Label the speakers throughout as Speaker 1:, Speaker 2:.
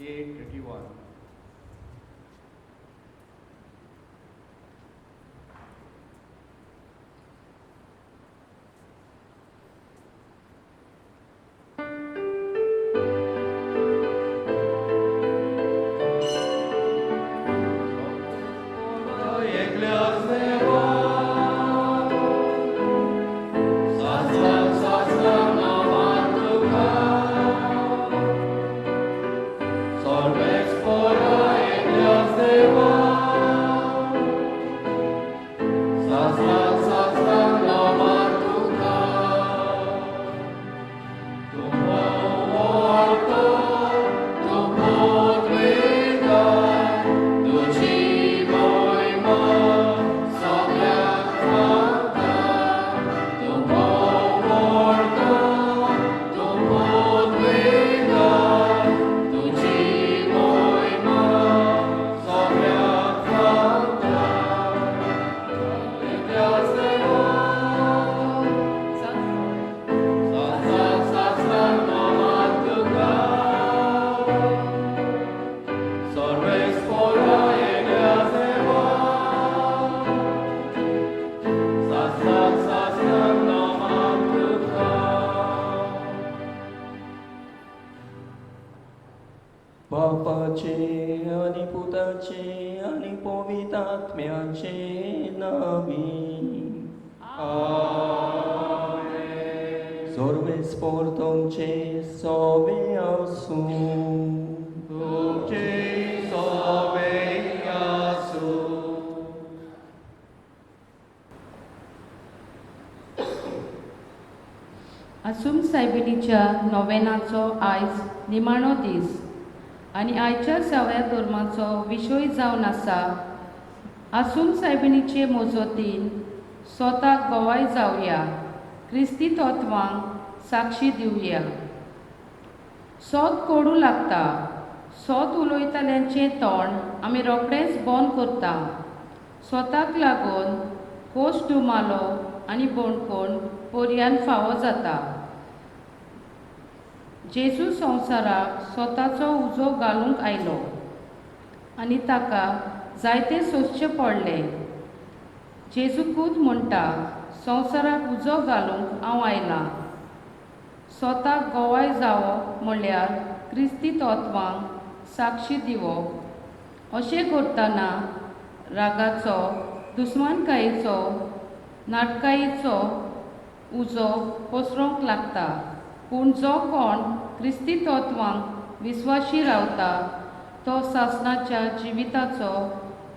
Speaker 1: 8:31.
Speaker 2: बापाचे आनी पुताचे आनी पवित्र आत्म्याचे नांवी.
Speaker 1: आमेन.
Speaker 2: सर्वेस्पोर तुमचे सोवे आसूं.
Speaker 1: तुमचे सोवे आसूं.
Speaker 3: आसूम सायबिणीच्या नोवेनाचो आयज निमाणो दीस आनी आयच्या सव्या धर्माचो विशय जावन आसा आसूम सायबिणीचे मोजोतीन स्वताक गवाय जावया, क्रिस्ती तत्वांक साक्षी दिवया. सोद कोडू लागता, सोद उलयताल्यांचें तोंड आमी रोखडेंच बंद करता. स्वताक लागून कोश डुमालो आनी बोणकोण पर्यान फावो जाता. जेजू संवसाराक स्वताचो उजो घालूंक आयलो आनी ताका जायतें सोंसचें पडलें. जेजूकूच म्हणटा, संवसाराक उजो घालूंक हांव आयलां. स्वताक गवाय जावप म्हळ्यार क्रिस्ती तत्वांक साक्षी दिवप. अशें करतना रागाचो, दुस्मानकायेचो, नाटकायेचो उजो पसरोंक लागता. पूण जो कोण क्रिस्ती तत्वांक विस्वाशी रावता तो सासणाच्या जिविताचो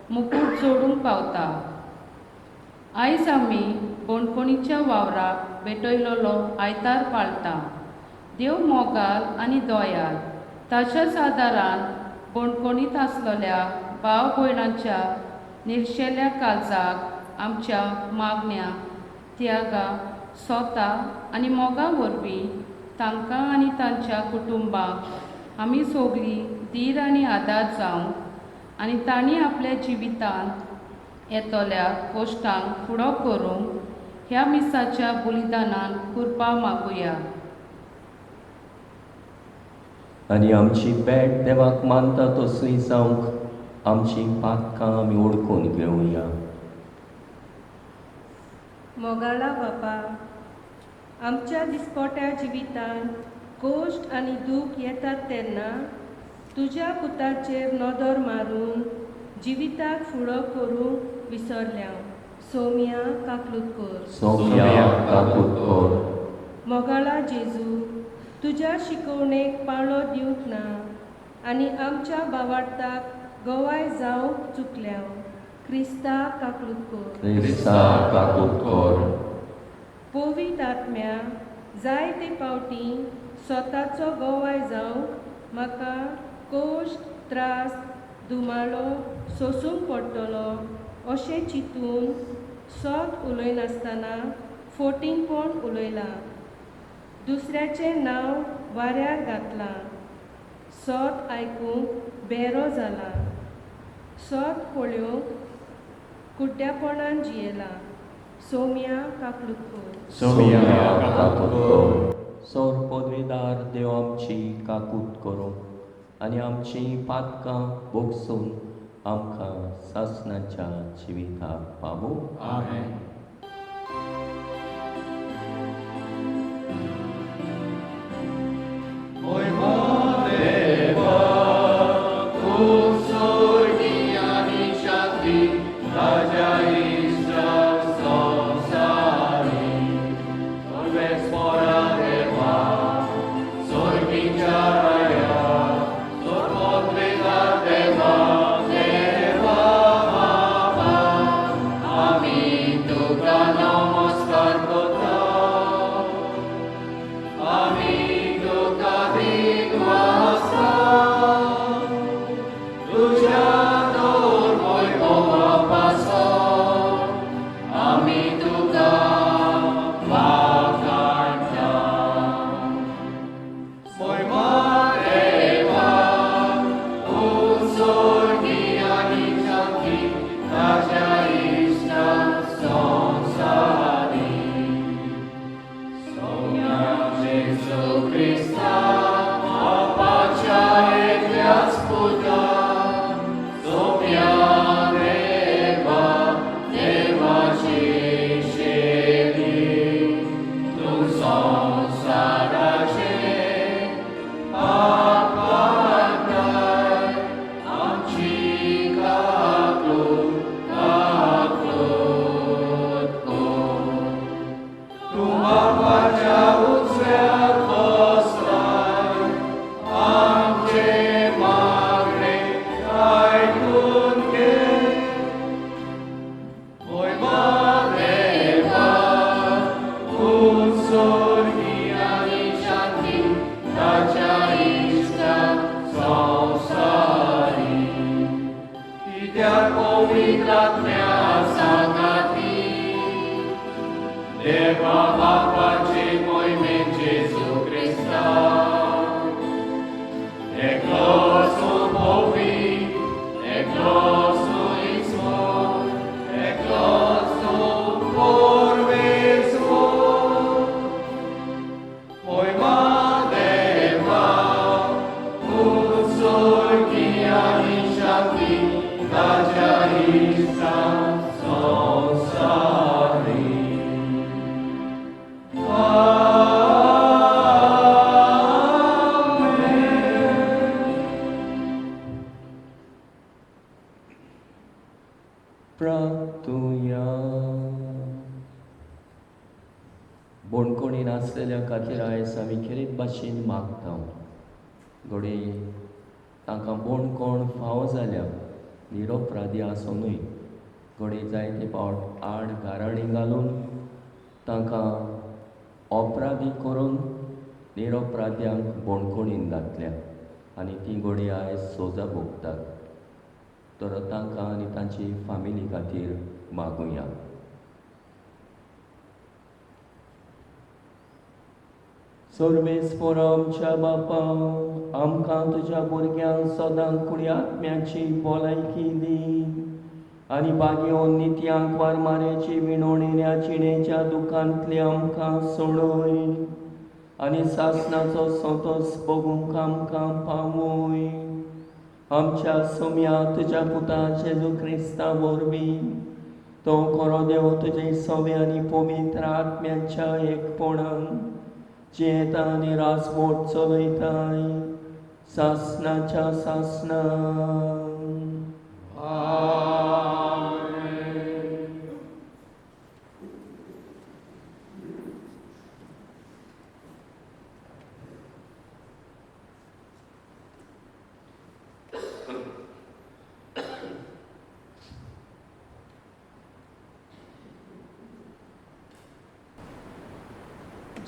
Speaker 3: मुकूट जोडूंक पावता. आयज आमी बणकोणीच्या वावराक भेटयलेलो आयतार पाळटा. देव मोगाल आनी दयाल ताच्याच आदारान बणकोणीत आसलेल्या भाव भयणांच्या निर्शेल्या काळजाक आमच्या मागण्या, त्यागा, स्वता आनी मोगा वरवीं तांकां आनी तांच्या कुटुंबाक आमी सगळीं धीर आनी आदार जावंक आनी तांणी आपल्या जिवितांत येतल्या कश्टांक फुडो करूंक ह्या मिसाच्या बलिदानान कृपा मागुया.
Speaker 2: आनी आमची भेट देवाक मानता तसली जावंक आमची पातकां आमी ओळखून घेवया.
Speaker 4: मोगाळा बापा, आमच्या दिसपोट्या जिवितांत कश्ट आनी दूख येतात तेन्ना तुज्या पुताचेर नदर मारून जिविताक फुडो करूंक विसरल्या. सोम्या काकलूत कर.
Speaker 2: सोम्या काकूत कर.
Speaker 4: मोगाळा जेजू, तुज्या शिकवणेक पाळो दिवंक ना आनी आमच्या भावार्थाक गवाय जावंक चुकल्या. क्रिस्ता काकलूत कर.
Speaker 2: क्रिस्ता काकूत कर.
Speaker 4: पवित्र आत्म्या, जायते फावटी स्वताचो गवाय जावंक म्हाका कश्ट, त्रास, दुमाळो सोसूंक पडटलो अशें चिंतून सत उलयनासतना फोटींगपण उलयलां. दुसऱ्याचें नांव वाऱ्यार घातलां. सत आयकूंक बेरो जाला. सत पळोवंक कुड्ड्यापणान जियेला. सोम्या काकलूत कर.
Speaker 2: सोम्या काकूत कर. सोर पदवीदार देव आमची काकूत करूं आनी आमचीं पातकां भोगसून आमकां सासणाच्या जिविताक पावो.
Speaker 1: आमेन.
Speaker 2: प्राप्तुया. बोणकोणीन आसलेल्या खातीर आयज आमी खेरीत भाशेन मागता. घडये तांकां बोणकोण फावो जाल्या निरोपराधी आसुनूय घडये जायते फावट आड गाराणी घालून तांकां अपराधी करून निरोपराध्यांक बोणकोणीन घातल्या आनी ती घडये आयज सोजा भोगतात. तर तांकां आनी तांची फामिली खातीर मागुया. सर्वेस्पर आमच्या बापा, आमकां तुज्या भुरग्यांक सदां कुडी आत्म्याची भलायकी दी आनी बागेवन नित्यांक वारमाऱ्याची विणवणेल्या जिणेच्या दुखांतले आमकां सोडय आनी सासणाचो संतोस बगूंक आमकां पावय. आमच्या सोम्या तुज्या पुता जेजू क्रिस्ता वरवीं तो खरो देव तुजे सवे आनी पवित्र आत्म्याच्या एकपणान जियेता आनी राजवट चलयताय सासणाच्या सासणां.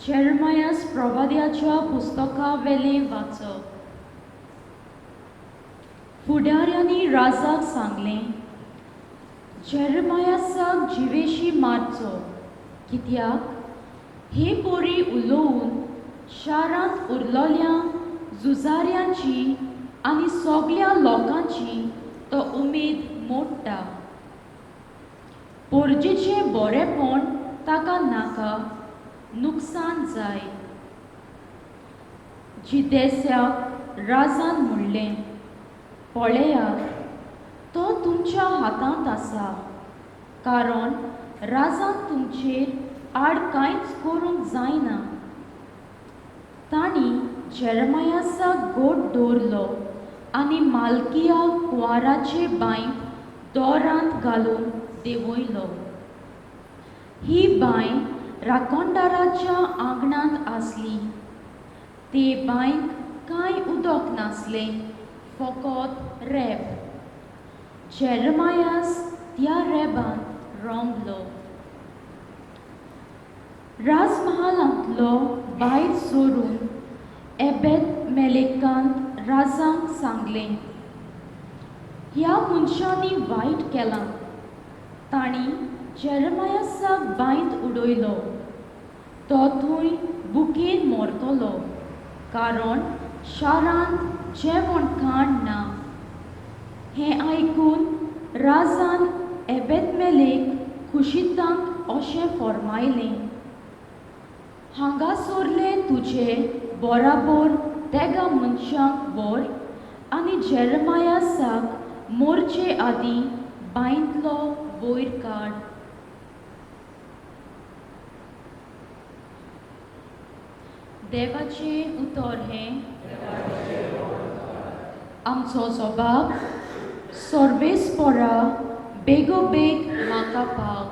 Speaker 5: जेरमायास प्रवाद्याच्या पुस्तकावेलें वाचप. फुडाऱ्यांनी राजाक सांगलें, जेरमायासाक जिवेशी मारचो, कित्याक हे पोरी उलोवन शारांत उरलेल्या झुजाऱ्यांची आनी सगल्या लोकांची तो उमेद मोडटा. पोरजेचें बरेंपण ताका नाका, नुकसान जाय. जिदेस्याक राजान म्हणलें, पळयात, तो तुमच्या हातांत आसा, कारण राजान तुमचेर आड कांयच करूंक जायना. तांणी जेरमायासाक गोट दवरलो आनी मालकिया कुंवराचे बांयत दोरांत घालून देंवयलो. ही बांय राखणदाराच्या आंगणांत आसली. ते बांयक कांय उदक नासलें, फकत रेब. जेरमायास त्या रेबांत रोंबलो. राजमहालांतलो भायर सरून एबेद मेलेकान राजांक सांगलें, ह्या मनशांनी वायट केलां. तांणी जेरमायासाक बांयत उडयलो. तो थंय भुकेन मरतलो, कारण शारांत जेवण खाण ना. हें आयकून राजान एबेदमेलेक खुशीतांक अशें फर्मायलें, हांगासरले तुजे बराबर तेगा मनशांक व्हर आनी जेरमायासाक मोरचे आदीं बांयतलो वयर काड. देवाचें उतर हें आमचो जबाब. सर्वेस्परा बेगोबेग म्हाका पाव.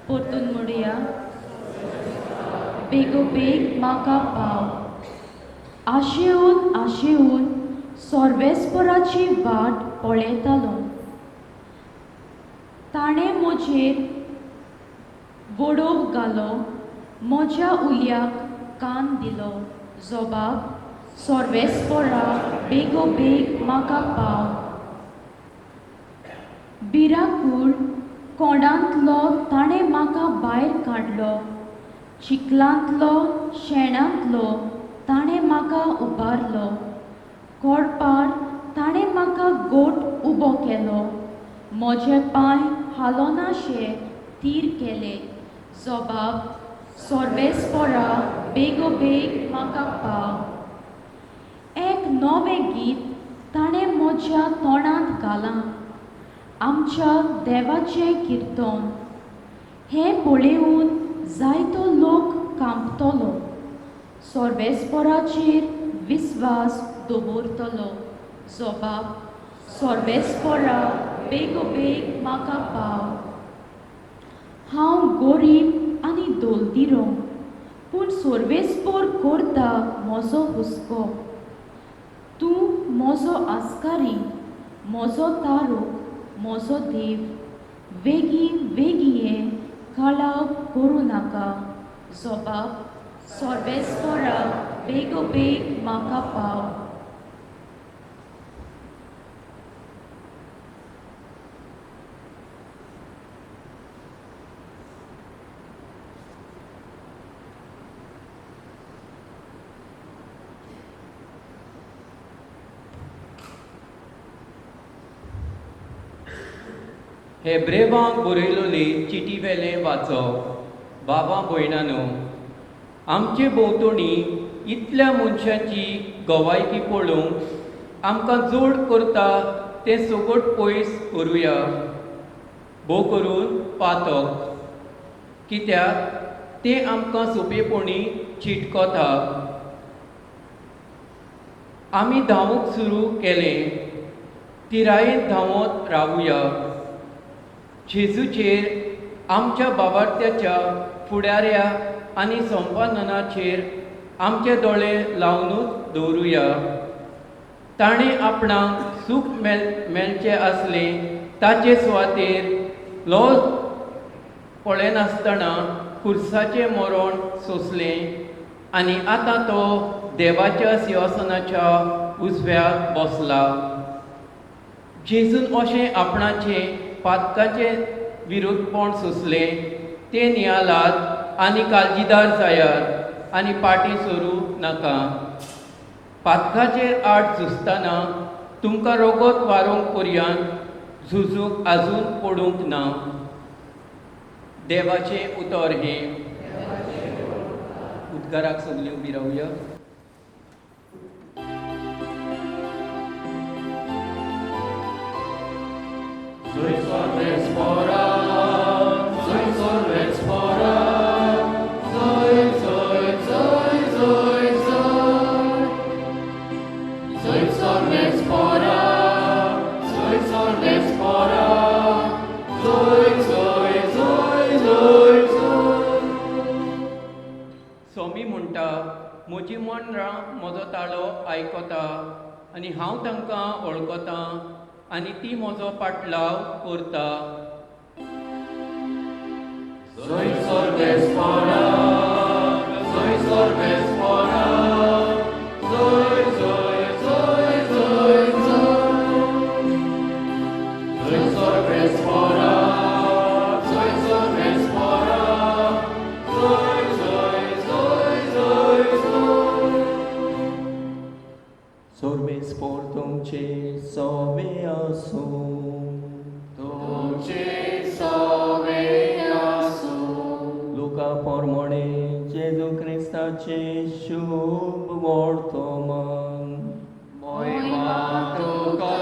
Speaker 5: परतून म्हणया, बेगोबेग म्हाका पाव. आशेवन आशेवन सर्वेस्पराची वाट पळयतालो. ताणें म्हजेर वडोव घालो, म्हज्या उल्याक कान दिलो. जबाब सर्वेस्परा बेगोबेग म्हाका पाव. भिरांकूळ कोंडांतलो ताणें म्हाका भायर काडलो, चिखलांतलो शेणांतलो ताणें म्हाका उबारलो. कोडपार ताणें म्हाका गोट उबो केलो, म्हजे पांय हालोनाशे तीर केले. जबाब सर्वेस्परा बेगोबेग म्हाका पाव. एक नवें गीत ताणें म्हज्या तोंडांत घालां, आमच्या देवाचें किर्तन. हें पळोवन जायतो लोक कांपतलो, सर्वेस्पराचेर विस्वास दवरतलो. जबाब सर्वेस्परा बेगोबेग म्हाका पाव. हांव गरीब आनी दोलदिरो, पूण सर्वेस्पर करता म्हजो हुस्को. तूं म्हजो आस्कारी, म्हजो तारूक, म्हजो देव. वेगीं वेगीं हें कळाव करूं नाका. जबाब सर्वेस्परा बेगोबेग म्हाका पाव.
Speaker 6: हेब्रेवांक बरयलोले चिटी वेलें वाचप. बाबा भयणानो, आमचे भोंवतणी इतल्या मनशांची गवायकी पळोवंक आमकां जोड करता तें सगट पयस करुया, भोव करून पातक, कित्याक तें आमकां सोंपेपणी चिटकता. आमी धांवूंक सुरू केलें, तिरायेन धांवत रावुया. जेजूचेर आमच्या बाबार्थ्याच्या फुडाऱ्या आनी संपादनाचेर आमचे दोळे लावनूच दवरुया. ताणें आपणाक सूख मेळचें आसलें ताचे सुवातेर लॉज पळयनासतना खुर्साचें मरण सोंसलें आनी आतां तो देवाच्या सिंहासनाच्या उजव्याक बसला. जेजून अशें आपणाचें पातकाचें विरोधपण सोंसलें तें नियालात आनी काळजीदार जायात आनी पाटी सरूं नाका. पातकाचेर आड झुजतना तुमकां रोगत वारोवंक पर्यंत झुजूंक आजून पडूंक ना. देवाचें उतर हें. उद्गाराक सगळीं उबी रावया. सोमी म्हणटा, म्हजी मनरां म्हजो ताळो आयकता आनी हांव तांकां वळखतां आनी ती म्हजो पाटलाव करता.
Speaker 1: Soy sorbespora, soy sorbespora, soy, soy, soy, soy, soy. Soy sorbespora, soy sorbespora, soy, soy, soy, soy, soy.
Speaker 2: सोर्बेस्पोर तुमचे सोवे आसूं.
Speaker 1: तुमचे सवे आसूं.
Speaker 2: लुका पोरमोणे जेजू क्रिस्ताचे शुभ वर्तमान.
Speaker 1: मोहिमा तुका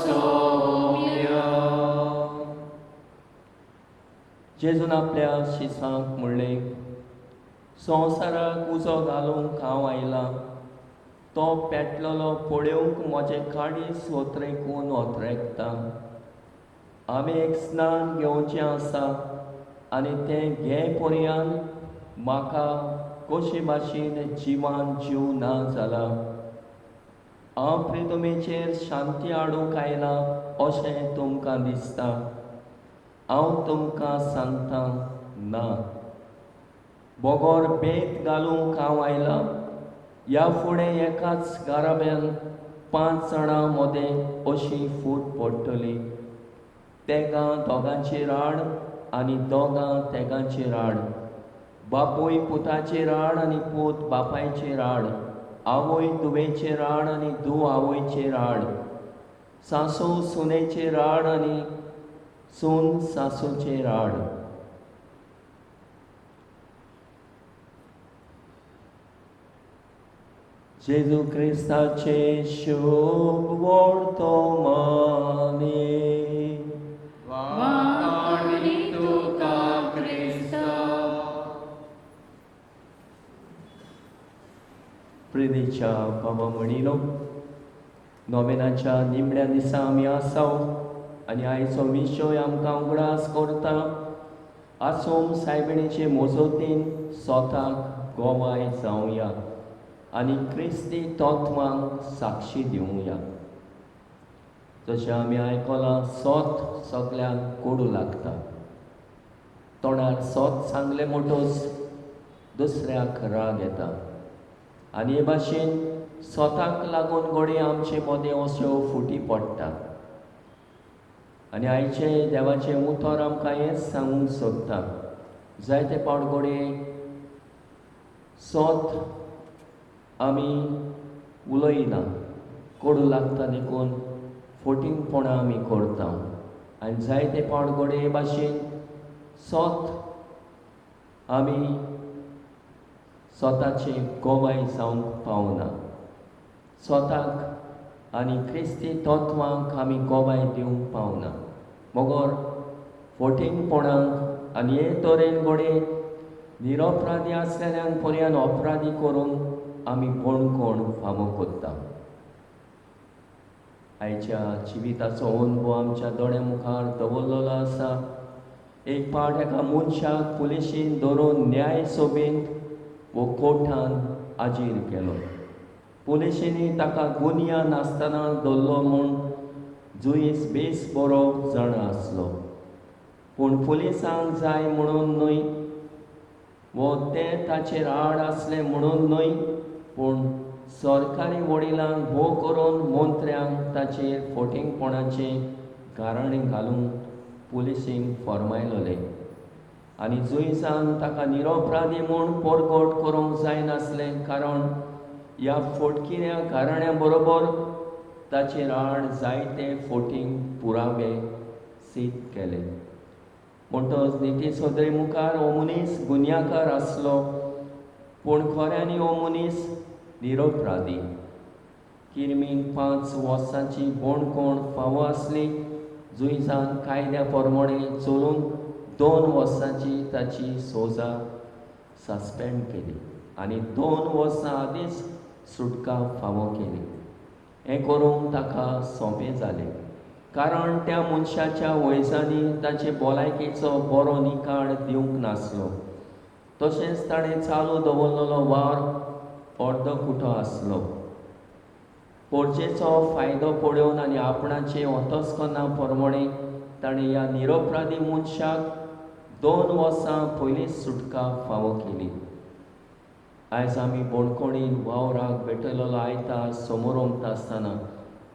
Speaker 1: सोम्या.
Speaker 2: जेजून आपल्या शिसांक म्हणलें, संवसाराक उजो घालूंक हांव आयलां, तो पेटलेलो पळोवंक म्हजें काळीज ओतरेकून ओतरेकता. हांवें एक स्नान घेवचें आसा आनी तें घे पर्यान म्हाका कशे भाशेन जिवान जीव ना जाला. हांव प्रितमेचेर शांती हाडूंक आयलां अशें तुमकां दिसता. हांव तुमकां सांगता, ना, बगर बेत घालूंक हांव आयलां. ह्या फुडें एकाच घराब्यान 5 जाणां मदें अशी फूट पडटली, तेगां दोगांचेर आड आनी दोगां तेगांचेर आड, बापूय पुताचेर आड आनी पूत बापायचेर आड, आवय धुवेचेर आड आनी धूव आवयचेर आड, सासू सुनेचेर आड आनी सून सासूचेर आड. जेजू क्रिस्ताचे शुभ वर्तमाने.
Speaker 1: वाखाणी तुका क्रिस्ता.
Speaker 2: प्रेरीच्या बाबा म्हणिलो, नोवेनाच्या निमण्या दिसा आमी आसाव आनी आयचो विशय आमकां उगडास करता. आसोम सायबिणीचे मोजोतीन स्वताक गोवाय जावया आनी क्रिस्ती तत्वांक साक्षी दिवया. जशें आमी आयकलां, सोत सगल्यांक कोडू लागता. तोंडार सोत सांगलें म्हणटच दुसऱ्याक राग येता आनी हे भाशेन सोताक लागून घडये आमचे मदें अश्यो फुटी पडटा. आनी आयचें देवाचें उतर आमकां हेंच सांगूंक सोदता, जायते पावट घडये सोत आमी उलयना, कोडू लागता देखून फोटिंगपणां आमी करता. आनी जायते पावट घडये हे भाशेन सोत आमी स्वताचे गोवाय जावंक पावना. स्वताक आनी क्रिस्ती तत्वांक आमी गोवाय दिवंक पावना, मगर फोटिंगपणांक आनी हे तरेन घडये निरपराधी आसलेल्यांक पर्यान अपराधी करून आमी कोण कोण फावो करता. आयच्या जिविताचो अनुभव आमच्या दोळ्या मुखार दवरलेलो आसा. एक पावट एका मनशाक पुलिशीन धरून न्याय सभेंत वो कोर्टान हाजीर केलो. पुलिशींनी ताका गुन्या नासतना धरलो म्हूण जुईस बेस बरो जाणा आसलो, पूण पुलिसांक जाय म्हणून न्हय वो तें ताचेर आड आसलें म्हणून न्हय, पूण सरकारी वडिलांक भोव करून मंत्र्यांक ताचेर फोटिंगपणाचें गाराणें घालूंक पुलिसींक फर्मायलोलें आनी जुईसान ताका निरपराधी म्हूण परगट करूंक जायनासलें, कारण ह्या फोटकिऱ्या गाराण्या बरोबर ताचेर आड जायते फोटींग पुरावे सिद्ध केले. म्हणटच निती सदरे मुखार हो मनीस गुन्यांवकार आसलो, पूण खऱ्यांनी हो मनीस निरपराधी. किरमीक 5 वर्सांची बणकोण फावो आसली. जुईजान कायद्या प्रमाणे चलून 2 वर्सांची ताची सोजा सस्पेंड केली आनी 2 वर्सां आदींच सुटका फावो केली. हें करूंक ताका सोंपें जालें, कारण त्या मनशाच्या वयजांनी ताचे भलायकेचो बरो निकाळ दिवंक नासलो. तशेंच ताणें चालू दवरलेलो वावर अर्दकुटो आसलो. पोरचेचो फायदो पळोवन आनी आपणाचे अंतस्करणा प्रमाणे ताणें ह्या निरपराधी मनशाक 2 वर्सां पयलींच सुटका फावो केली. आयज आमी बोणकोणीन वावराक भेटयलेलो आयतार समोर ओमता आसतना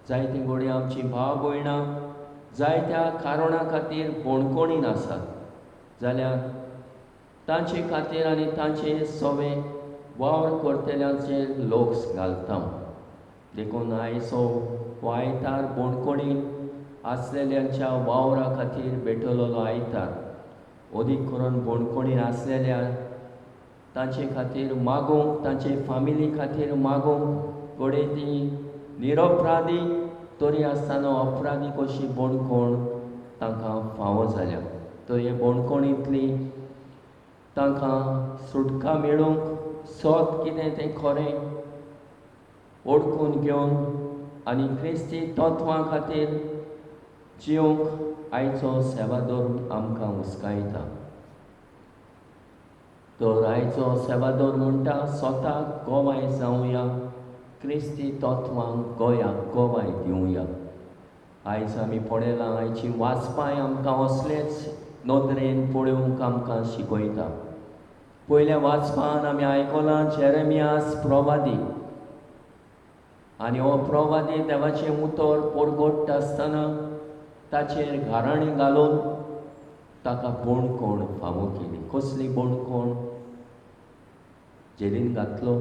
Speaker 2: जायते घडये आमची भाव भयणां जायत्या कारणां खातीर बोणकोणीन आसात, जाल्यार तांचे खातीर आनी तांचे सवे वावर करतल्यांचेर लोक्स घालता. देखून आयज हो आयतार बोणकोणीन आसलेल्यांच्या वावरा खातीर भेटयलेलो आयतार, अदीक करून बोणकोणीन आसलेल्या तांचे खातीर मागूंक, तांचे फामिली खातीर मागूंक. घडये ती निरपराधी तरी आसतना अपराधी कशी बोणकोण तांकां फावो जाल्या. तर हे बोणकोणींतली तांकां सुटका मेळूंक सत कितें तें खरें ओळखून घेवन आनी क्रिस्ती तत्वां खातीर जिवंक आयचो सेवादोर आमकां हुस्कायता. तर आयचो सेवादोर म्हणटा स्वताक गोवाय जावया, क्रिस्ती तत्वांक गोंयाक गोवाय दिवया. आयज आमी पळयलां आयची वाचपाय आमकां असलेच नदरेन पळोवंक आमकां शिकयता. पयल्या वाचपान आमी आयकलां जेरेमियास प्रवादी, आनी हो प्रवादी देवाचें उतर परगट्टा आसतना ताचेर घाराणी घालून ताका बोणकोण फावो केली. कसली बोणकोण? जेलीन घातलो,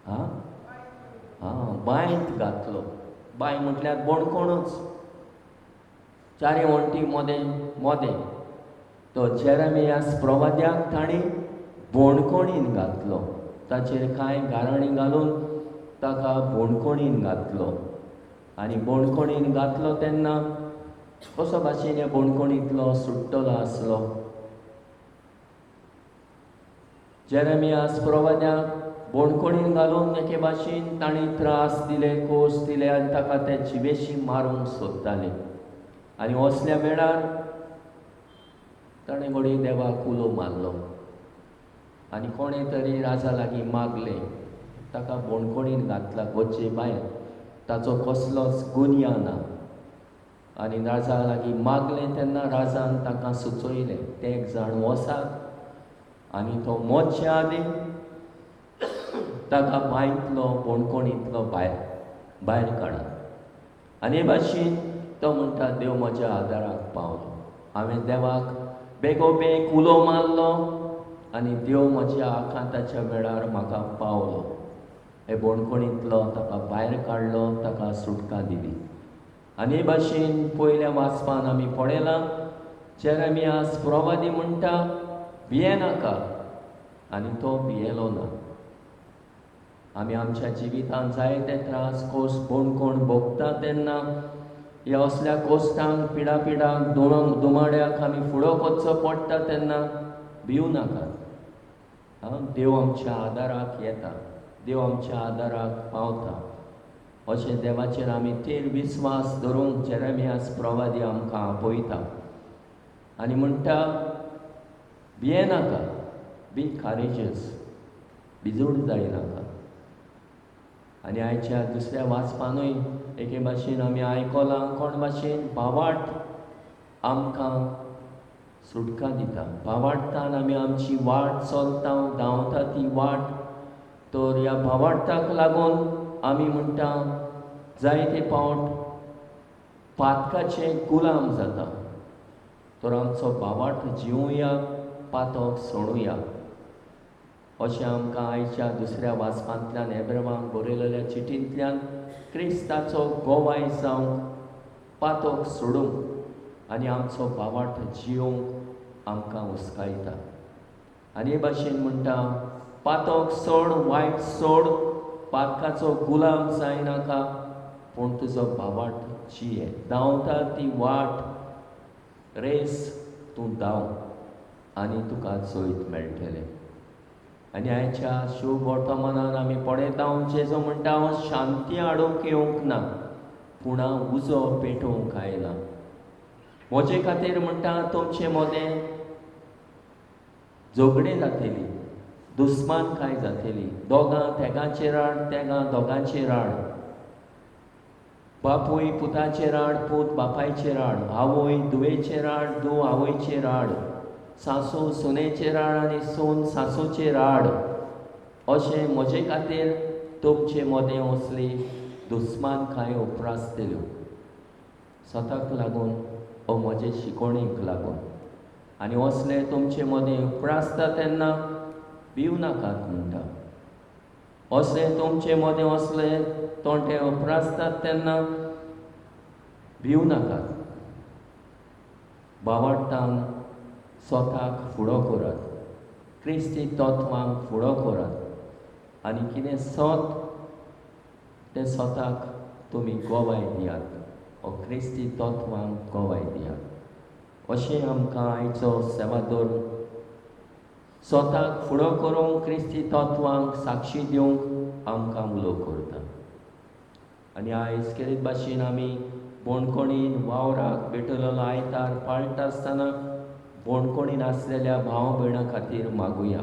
Speaker 2: आं आं बांयत घातलो. बांय म्हटल्यार बोणकोणूच, चारी वण्टी मोदें मोदें. तो जेरेमियास प्रवाद्याक तांणी बोणकोणीन घातलो, ताचेर कांय गाराणी घालून ताका बोणकोणीन घातलो. आनी बोणकोणीन घातलो तेन्ना कसो भाशेन ह्या बोणकोणींतलो सुट्टलो आसलो. जेरेमियास प्रवाद्याक बोणकोणीन घालून एके भाशेन तांणी त्रास दिले, कोस दिले आनी ताका ते जिवेशी मारूंक सोदताले. आनी असल्या वेळार ताणें घडये देवाक उलो मारलो आनी कोणें तरी राजा लागीं मागलें, ताका बोणकोणीन घातला गच्चे भायर, ताचो कसलोच गुन्या ना. आनी राजा लागीं मागलें तेन्ना राजान ताका सुचयलें, ते एक जाण वसात आनी तो मोडचे आदीं ताका बांयतलो बोणकोणींतलो भायर भायर काडात. आनी हे भाशेन तो म्हणटा, देव म्हज्या आदाराक पावलो, हांवें देवाक बेगोबेग उलो मारलो आनी देव म्हज्या आकांताच्या वेळार म्हाका पावलो. हे बोणकोणींतलो ताका भायर काडलो, ताका सुटका दिली. आनी हे भाशेन पयल्या वाचपान आमी पळयलां जेरेमियास प्रवादी म्हणटा, भियेनाका, आनी तो भियेलो ना. आमी आमच्या जिवितांत जायते त्रास कोस बोणकोण भोगता तेन्ना ह्या असल्या कोश्टांक, पिडा पिडांक, दुमाड्याक आमी फुडो करचो पडटा तेन्ना भिवू नाकात. देव आमच्या आदाराक येता, देव आमच्या आदाराक पावता. अशें देवाचेर आमी थीर विस्वास धरूंक जेरेमियास प्रवादी आमकां आपयता आनी म्हणटा, भियेनाका, बी कारेजस, भिजूड जायनाका. आनी आयच्या दुसऱ्या वाचपानूय एके भाशेन आमी आयकलां, कोण भाशेन भावार्थ आमकां सुटका दिता. भावार्थान आमी आमची वाट चलता, धांवता ती वाट, तर ह्या भावार्थाक लागून आमी म्हणटा जायते पावट पातकाचे गुलाम जाता. तर आमचो भावार्थ जिवया, पातक सोडुया, अशें आमकां आयच्या दुसऱ्या वाचपांतल्यान एब्रामाक बरयलेल्या चिटींतल्यान क्रिस्ताचो गोवाय जावंक, पातक सोडूंक आनी आमचो भावार्थ जिवंक आमकां हुस्कायता. आनी हे भाशेन म्हणटा, पातक सोड, वायट सोड, पातकाचो गुलाम जायनाका, पूण तुजो भावार्थ जिये. धांवता ती वाट रेस तूं धांव आनी तुका जैत मेळटलें. आनी आयच्या शुभ वर्तमानान आमी पळयता, जेजो म्हणटा, हांव शांती हाडूंक येवंक ना, पूण हांव उजो पेटोवंक आयला. म्हजे खातीर म्हणटा तुमचे मदें झगडीं जातली, दुस्मानकाय जातली, दोगां तेगांचेर आड, तेगां दोगांचेर आड, बापूय पुताचेर आड, पूत बापायचेर आड, आवय धुवेचेर आड, धूव आवयचेर आड, सासू सुनेचेर आड आनी सून सासूचेर आड. अशें म्हजे खातीर तुमचे मदें असली दुस्मानकाय उप्रासतल्यो. स्वताक लागून ओ म्हजे शिकोवणेक लागून. आनी असले तुमचे मदें उप्रासता तेन्ना भिव नाकात म्हणटा. असले तुमचे मदें असले तोंटे उप्रासतात तेन्ना भिव नाकात. बावाडटान स्वताक फुडो करात, क्रिस्ती तत्वांक फुडो करात आनी कितें सत तें स्वताक तुमी गोवाय दियात, ओ क्रिस्ती तत्वांक गोवाय दियात. अशें आमकां आयचो सेवादोर स्वताक फुडो करूंक, क्रिस्ती तत्वांक साक्षी दिवंक आमकां उलो करता. आनी आयज केरीत भाशेन आमी बोणकोणीन वावराक भेटलेलो आयतार पाळटा आसतना बोणकोणीन आसलेल्या भाव भयणां खातीर मागुया.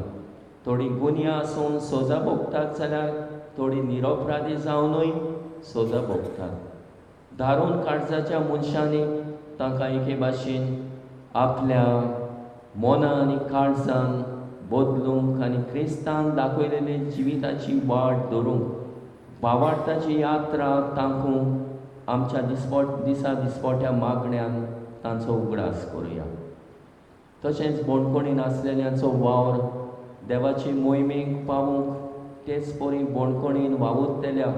Speaker 2: थोडीं गुन्यां आसून सोजा भोगतात जाल्यार थोडीं निरपराधी जावनूय सोजा भोगतात. दारून काळजाच्या मनशांनी तांकां एके भाशेन आपल्या मना आनी काळजान बदलूंक आनी क्रिस्तान दाखयलेली जिविताची वाट धरूंक, बावाडताची यात्रा तांकूंक आमच्या दिसा दिसपोट्या मागण्यान तांचो उगडास करुया. तशेंच बोणकोणीन आसलेल्यांचो वावर देवाची मोहिमेक पावूंक, तेच परी बोणकोणीन वावुरतल्या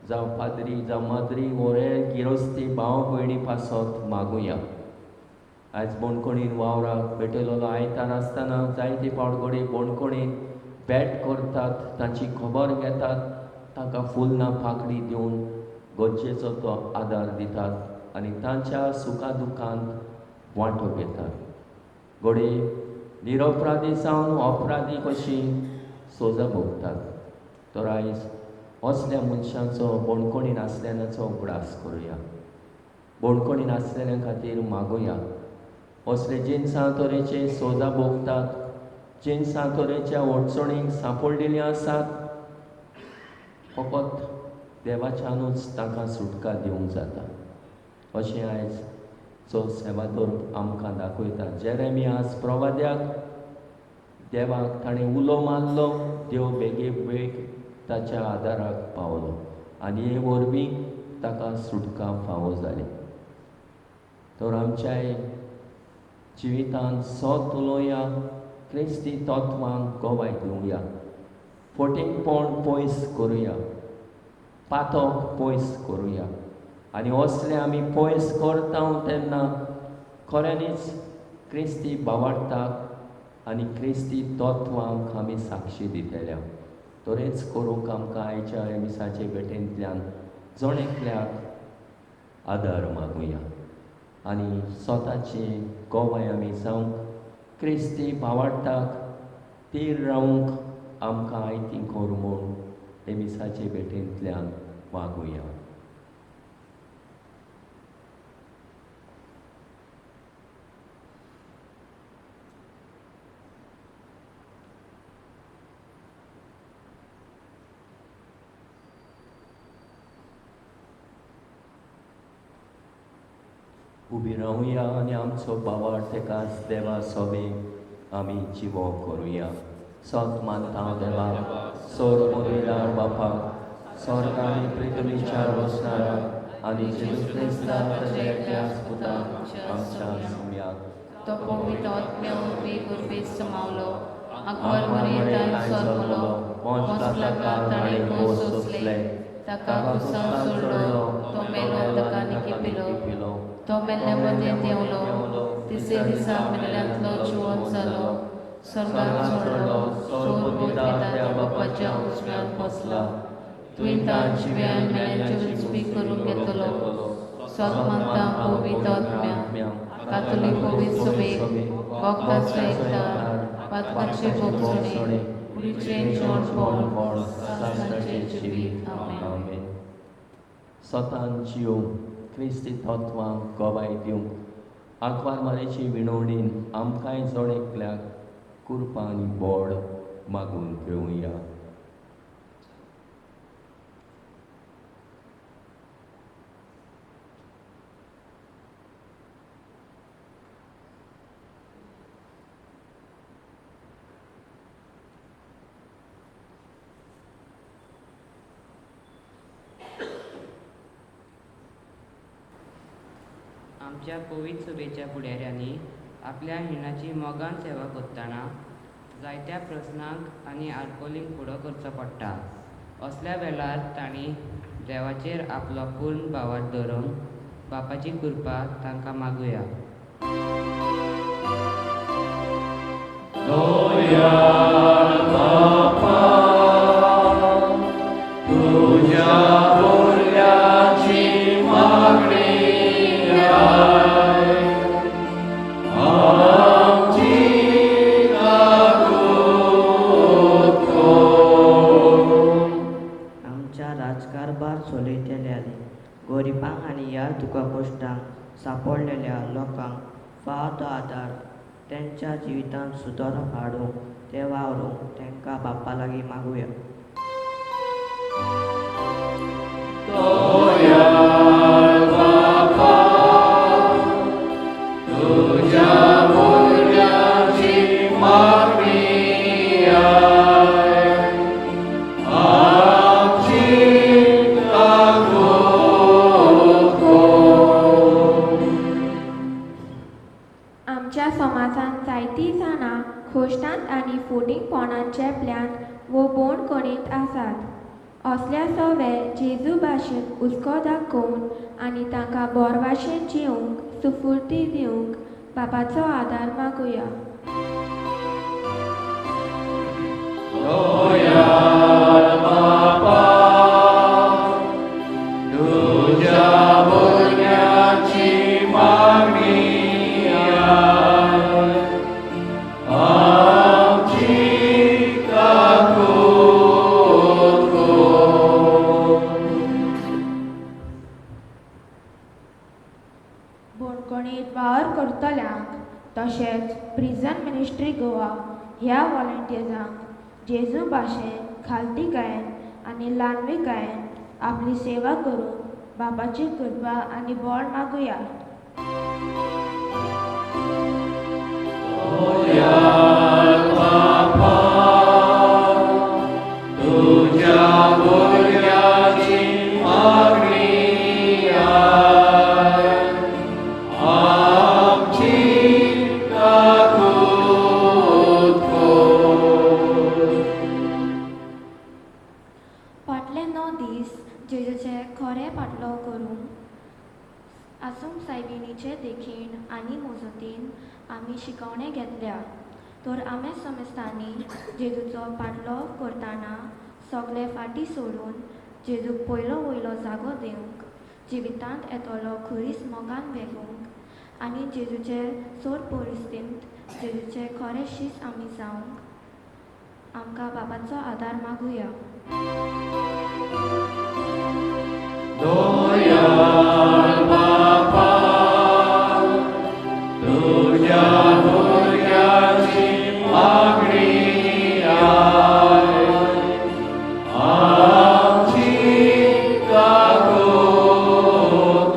Speaker 2: जावं पाद्री जावं माद्री वरे गिरोस्ती भाव भयणी पासत मागुया. आयज बोणकोणीन वावराक भेटयलेलो आयतार आसतना जायते फावट घडये बोणकोणीन भेट करतात, तांची खबर घेतात, तांकां फुलना पाकडी दिवन गरजेचो तो आदार दितात आनी तांच्या सुखा दुखांत वांटो घेतात. घडये निरपराधी जावन अपराधी कशी सोजा भोगतात. तर आयज असल्या मनशांचो बोणकोणीन आसलेल्याचो उगडास करुया, बोणकोणीन आसलेल्या खातीर मागुया. असले जिनसां तरेचे सोजा भोगतात, जिनसां तरेच्या अडचणींक सांपडलेली आसात, फकत देवाच्यानूच तांकां सुटका दिवंक जाता. अशें आयज चो सेवादोर आमकां दाखयता. जेरेमियास प्रवाद्याक देवाक ताणें उलो मारलो, देव बेगीन बेग ताच्या आदाराक पावलो आनी हे वरवीं ताका सुटका फावो जाली. तर आमच्याय जिवितांत सत उलोवया, क्रिस्ती तत्वांक गोवाय दिवया, फटींगपण पयस करुया, पातक पयस करुया. आनी असलें आमी पयस करता तेन्ना खऱ्यांनीच क्रिस्ती बावाडटाक आनी क्रिस्ती तत्वांक आमी साक्षी दितल्या. तरेच करूंक आमकां आयच्या मिसाचे भेटेंतल्यान जण एकल्याक आदार मागुया आनी स्वताची गोवाय आमी जावंक, क्रिस्ती बावाडटाक तीर रावंक आमकां आयती कर म्हूण हे मिसाचे भेटेंतल्यान मागुया. उबी रावया आनी आमचो बावाड तेकाच देवा सोबे आमी जिवो करुया. सत मानता देवा, सोर मोदयदार बापाक, स्वर्ग आनी पृथ्वीच्या वसणाराक आनी जेजू क्रिस्ताक ताच्या एकल्या पुताक आमच्या सुम्याक.
Speaker 3: तो पवित्र आत्म्या वरवीं गर्भेत समावलो, आंकवार मरयेंत जल्मलो, पोंच ताणें घोस सोंसले, ताका क्रुसार सोडलो, तो मेलो, ताका निकिपिलो, तो मेल्ल्या मदें देंवलो, तिसऱ्या दिसा मेल्ल्यांतलो जिवन जालो, स्वर्गात चडलो, सोर बापाच्या उजव्यान बसला, तुवें जिव्यान मेल्यांचे रुचपी करून घेतलो. सत मानता पवित्र आत्म्या, कातोलीक पवित्र सभेक, भक्ताचो एकतार, पातकाचे भोगसणे, कुडीचें जेवणपण, सासणाचें जिवीत. आमेन.
Speaker 2: स्वतान जिवंक, क्रिस्ती तत्वांक गोवाय दिवंक आंकवार मारेची विणवणीन आमकांय जण एकल्याक कृपा आनी बोड मागून घेवया.
Speaker 7: आमच्या पवित्र सभेच्या फुडाऱ्यांनी आपल्या हिणाची मोगान सेवा करतना जायत्या प्रस्नांक आनी आडकोलींक फुडो करचो पडटा. असल्या वेळार तांणी देवाचेर आपलो पूर्ण भावार्थ धरून बापाची कृपा तांकां मागुया.
Speaker 1: दयाळ बापा, तुज्या भुरग्याची मागणी आयक, आमची काकूत कर.
Speaker 8: आमच्या राजकारभार चलयतल्यांनी गरिबांक आनी ह्या दुखा कश्टांक सांपडलेल्या लोकांक फावो तो आदार तेंच्या जिवितांत सुदारो हाडूंक ते वावरूंक तांकां बापा लागीं मागुया.
Speaker 1: दयाळ बापा, तुज्या भुरग्याची मागणी आयक, आमची काकूत कर.
Speaker 9: आमच्या समाजांत जायतीं जाणां खोश्टांत आनी फोटींगपणान चेपल्यांत वो बोणकणींत आसात. असल्या सवे जेजू भाशेन हुस्को दाखोवन आनी तांकां बोर भाशेन जिवंक सुफुर्ती दिवंक बापाचो आदार मागुया.
Speaker 1: दयाळ बापा, तुज्या भुरग्याची मागणी आयक, आमची काकूत कर.
Speaker 9: बोणकणीत वावर करतल्यांक तशेंच प्रिजन मिनिस्ट्री गोवा ह्या वॉलंटियर्सांक जेजू भाशेन खालतीकायेन आनी ल्हानविकायेन आपली सेवा करून बापाची कृपा आनी बळ मागुया.
Speaker 1: दयाळ बापा, तुज्या भुरग्याची मागणी आयक, आमची काकूत कर.
Speaker 9: फाटले 9 दीस जेजूचे खरें पाटलो करूंक आसूंक सायबिणीचे देखीण आनी मोजतीन आमी शिकवणें घेतल्या. तर आमी समेस्तांनी जेजूचो पाटलो करतना सगळे फाटीं सोडून जेजूक पयलो वयलो जागो दिवंक, जिवितांत येतलो खुरीस मोगान वेगूंक आनी जेजूचे सोर परिस्थितींत जेजूचे खरे शीस आमी जावंक आमकां बाबाचो आदार मागुया.
Speaker 1: दयाळ बापा, तुज्या भुरग्याची मागणी आयक, आमची काकूत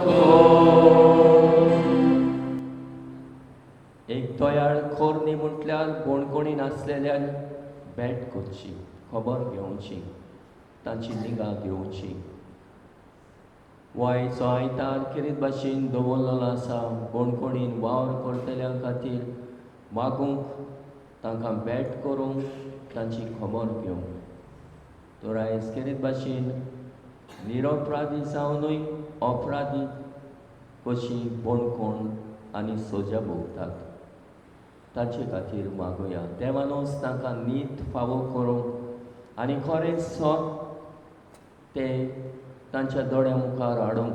Speaker 1: कर.
Speaker 2: एक दयाळ खोरनी म्हटल्यार कोणकोणी नासलेल्यान भेट करची, खबर घेवची, तांची निगा घेवची. वायचो आयतार खेरीत भाशेन दवरलेलो आसा कोणकोणीन वावर करतल्या खातीर मागूंक, तांकां भेट करूंक, तांची खबर घेवंक. तर आयज खेरीत भाशेन निरपराधी जावनूय अपराधी कशी बोणकोण आनी सजा भोगतात ताचे खातीर मागुया. देवानूच तांकां नीत फावो करूंक आनी खरें सत ते तांच्या दोळ्या मुखार हाडूंक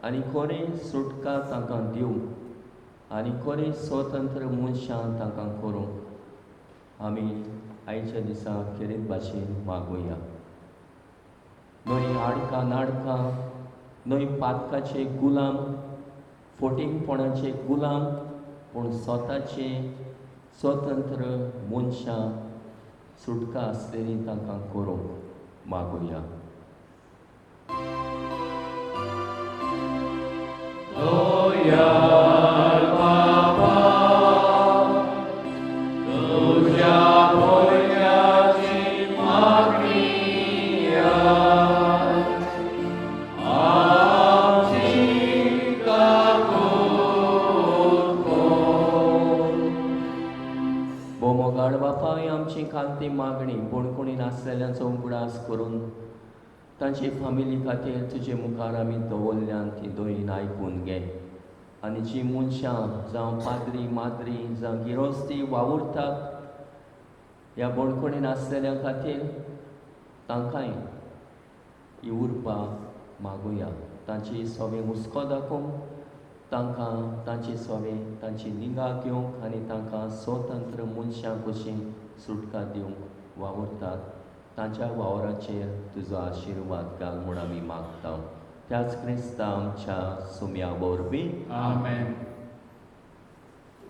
Speaker 2: आनी खरें सुटका तांकां दिवंक आनी खरें स्वतंत्र मनशां तांकां करूंक आमी आयच्या दिसा खेरीत भाशेन मागुया. न्हय आडकां नाडकां, न्हय पातकाचे गुलाम, फोटिंगपणाचे गुलाम, पूण स्वताचे स्वतंत्र मनशां सुटका आसलेली तांकां करूंक मागुया.
Speaker 1: दयाळ बापा तुज्या भुरग्याची मागणी आमची काकूत कर.
Speaker 2: भोमोगाड बापा, ही आमची कांती मागणी कोण नासलेल्यांचो उगडास करून तांची फामिली खातीर तुजे मुखार आमी दवरल्यान ती दोयीन आयकून घे. आनी जी मनशां जावं पाद्री माद्री जावं गिरोस्ती वावुरतात ह्या बणकोणी आसलेल्या खातीर तांकांय ही उर्बा मागुया. तांची सगळें हुस्को दाखोवंक, तांकां तांची सगळें तांची निगा घेवंक आनी तांकां स्वतंत्र मनशां कशीं सुटका दिवंक वावुरतात तांच्या वावराचेर तुजो आशिर्वाद घाल म्हूण आमी मागता. त्याच क्रिस्ता आमच्या सुम्या वरवीं.
Speaker 1: आमेन.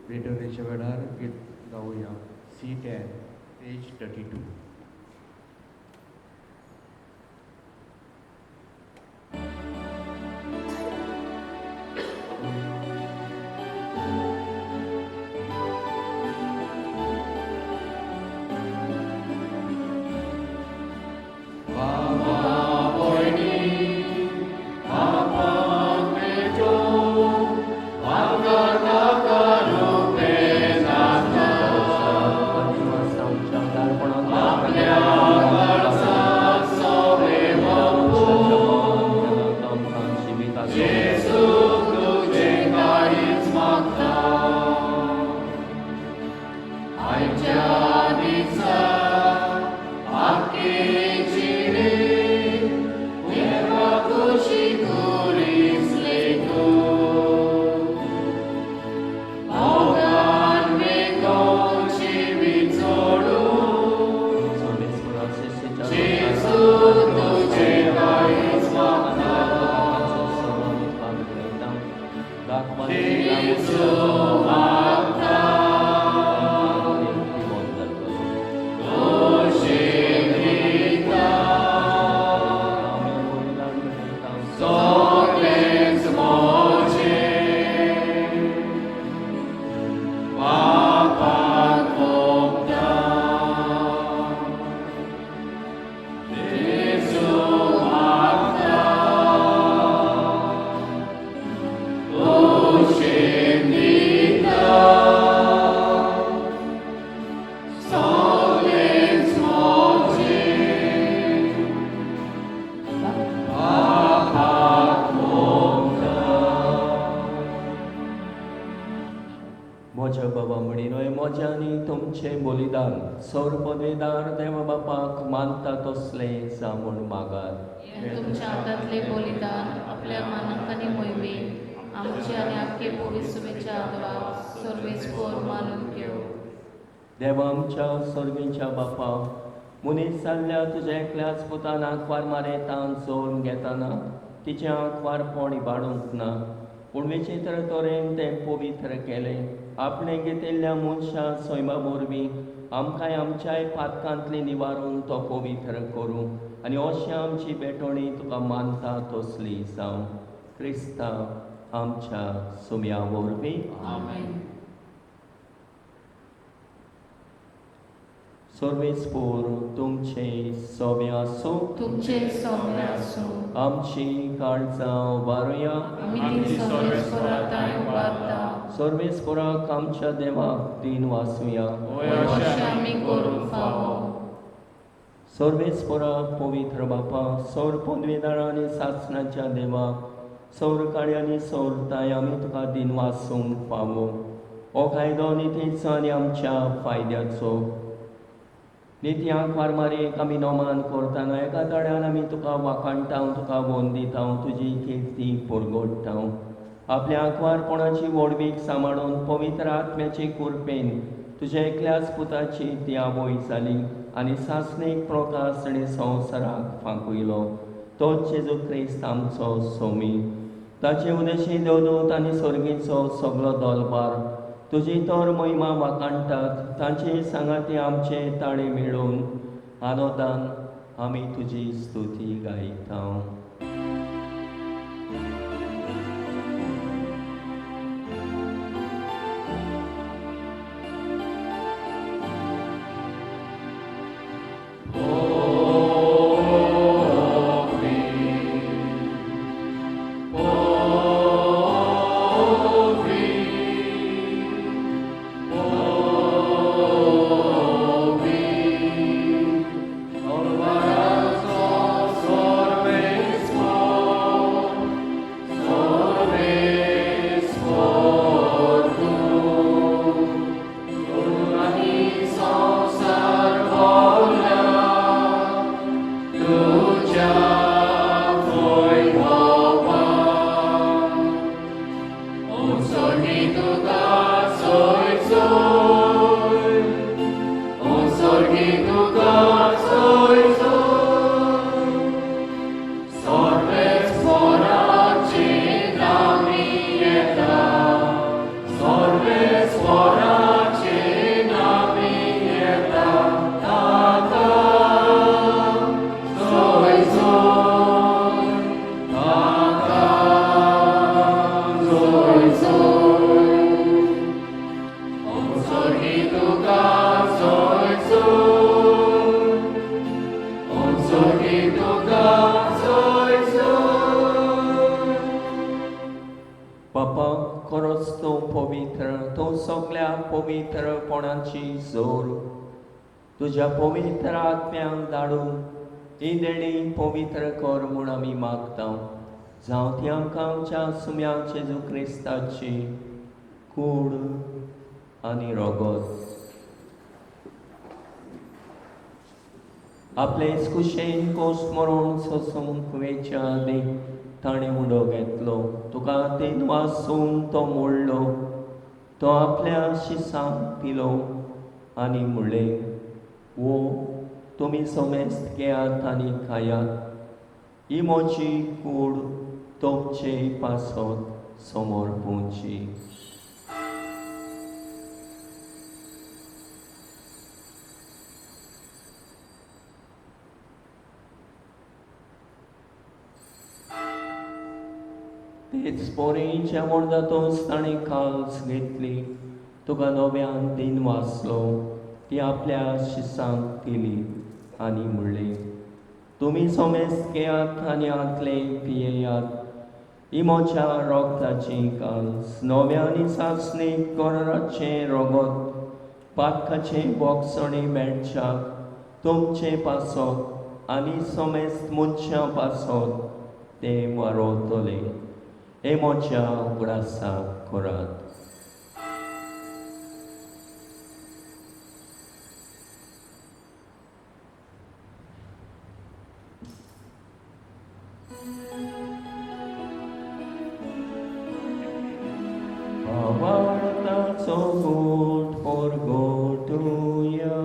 Speaker 10: भेटवणेच्या वेळार गीत गावया C10 page 32. म्हज्या बाबा म्हणिनय म्हज्यांनी तुमचें बलिदान सौर पदवेदार देव बापाक मानता तसलें जावं म्हूण मागात.
Speaker 3: तुमच्या हातांतले बलिदान आपल्या मानाक आनी मोहिमेक आमचे आनी आख्खे पवित्र आदवाक सर्वेस्पोर मानून घेवं.
Speaker 2: देवा आमच्या सर्गीच्या बापा, मनीस जाल्ल्या तुज्या एकल्याच पुतान आंकवार मारेतान जोडून घेतना तिचें आंकवारपण इबाडूंक ना, पूण विचित्र तरेन तें पवित्र केलें. आपणें घेतिल्ल्या मनशां सैमा वरवीं आमकांय आमच्याय पातकांतली निवारून तो पवित्र करूं आनी अशें आमची भेटवणी तुका मानता तसली जावं. क्रिस्ता आमच्या सुम्या वरवीं.
Speaker 3: आमेन.
Speaker 2: सर्वेस्पोर तुमचे सोबे आसूं.
Speaker 3: तुमचे सोबे आसूं.
Speaker 2: आमची काळजां उबारुया.
Speaker 3: आमी ती सर्वेस्पोरा थंय उबारता.
Speaker 2: सर्वेस्पोराक आमच्या देवाक दिन वासुया.
Speaker 3: अशें आमी करूंक फावो.
Speaker 2: सर्वेस्पोरा पवित्र बापा, सौर पदवेदारा आनी सासणाच्या देवा, सौर काळ्यांनी सौरताय आमी तुका दिन वासूंक फावो. हो कायदो नितीचो आनी आमच्या फायद्याचो. नित्यांक वारमारेक आमी नोमान करतना एका तड्यान आमी तुका वाखाणटा, तुका वंदिता, तुजी किर्ती परगोडटा. आपल्या आंकवारपणाची व्हडवीक सांबाळून पवित्र आत्म्याचे कृपेन तुज्या एकल्याच पुताची ती आवय जाली आनी सासणीक प्रकाश आनी संवसाराक फांकयलो. तोच जेजू क्रिस्त आमचो सोमी. ताचे उदेशी देवदूत आनी सर्गीचो सगलो दलबार तुजी तर महिमा वाखाणटात तांचे सांगाती आमचे ताळे मेळोवन आनंदान आमी तुजी स्तुती गायता. पवित्रपणाची जोर तुज्या पवित्र आत्म्यांक धाडून ही देणी पवित्र कर म्हूण आमी मागता. जावं ती आमकां आमच्या सुम्या जेजू क्रिस्ताची कूड आनी रोगत. आपले कुशेन कोस मरोण सोसूंक वेच्या आदीं ताणें उडो घेतलो. तुका तेन वासून तो मोडलो. तो आपल्या शिसांक पिलो आनी म्हणलें, वो तुमी समेस्त घेयात आनी खायात, ही म्हजी कूड तुमचे पासत समोर पोवची. तेच पोरी जेवण जातच ताणें काल्स घेतली, तुका नव्यान दिन वाचलो, ती आपल्या शिसांक दिली आनी म्हणलें, तुमी समेस्त घेयात आनी आतले पियेयात, ही म्हज्या रोगताची काल्स, नव्या आनी सासणीक कराराचें रोगत, पातकाचें बोगसणें मेळच्याक तुमचें पासत आनी समेस्त मनशां पासत तें वारोवतलें. हे म्हज्या उगडासाक करात. भावार्थाचो गोट परगटुया.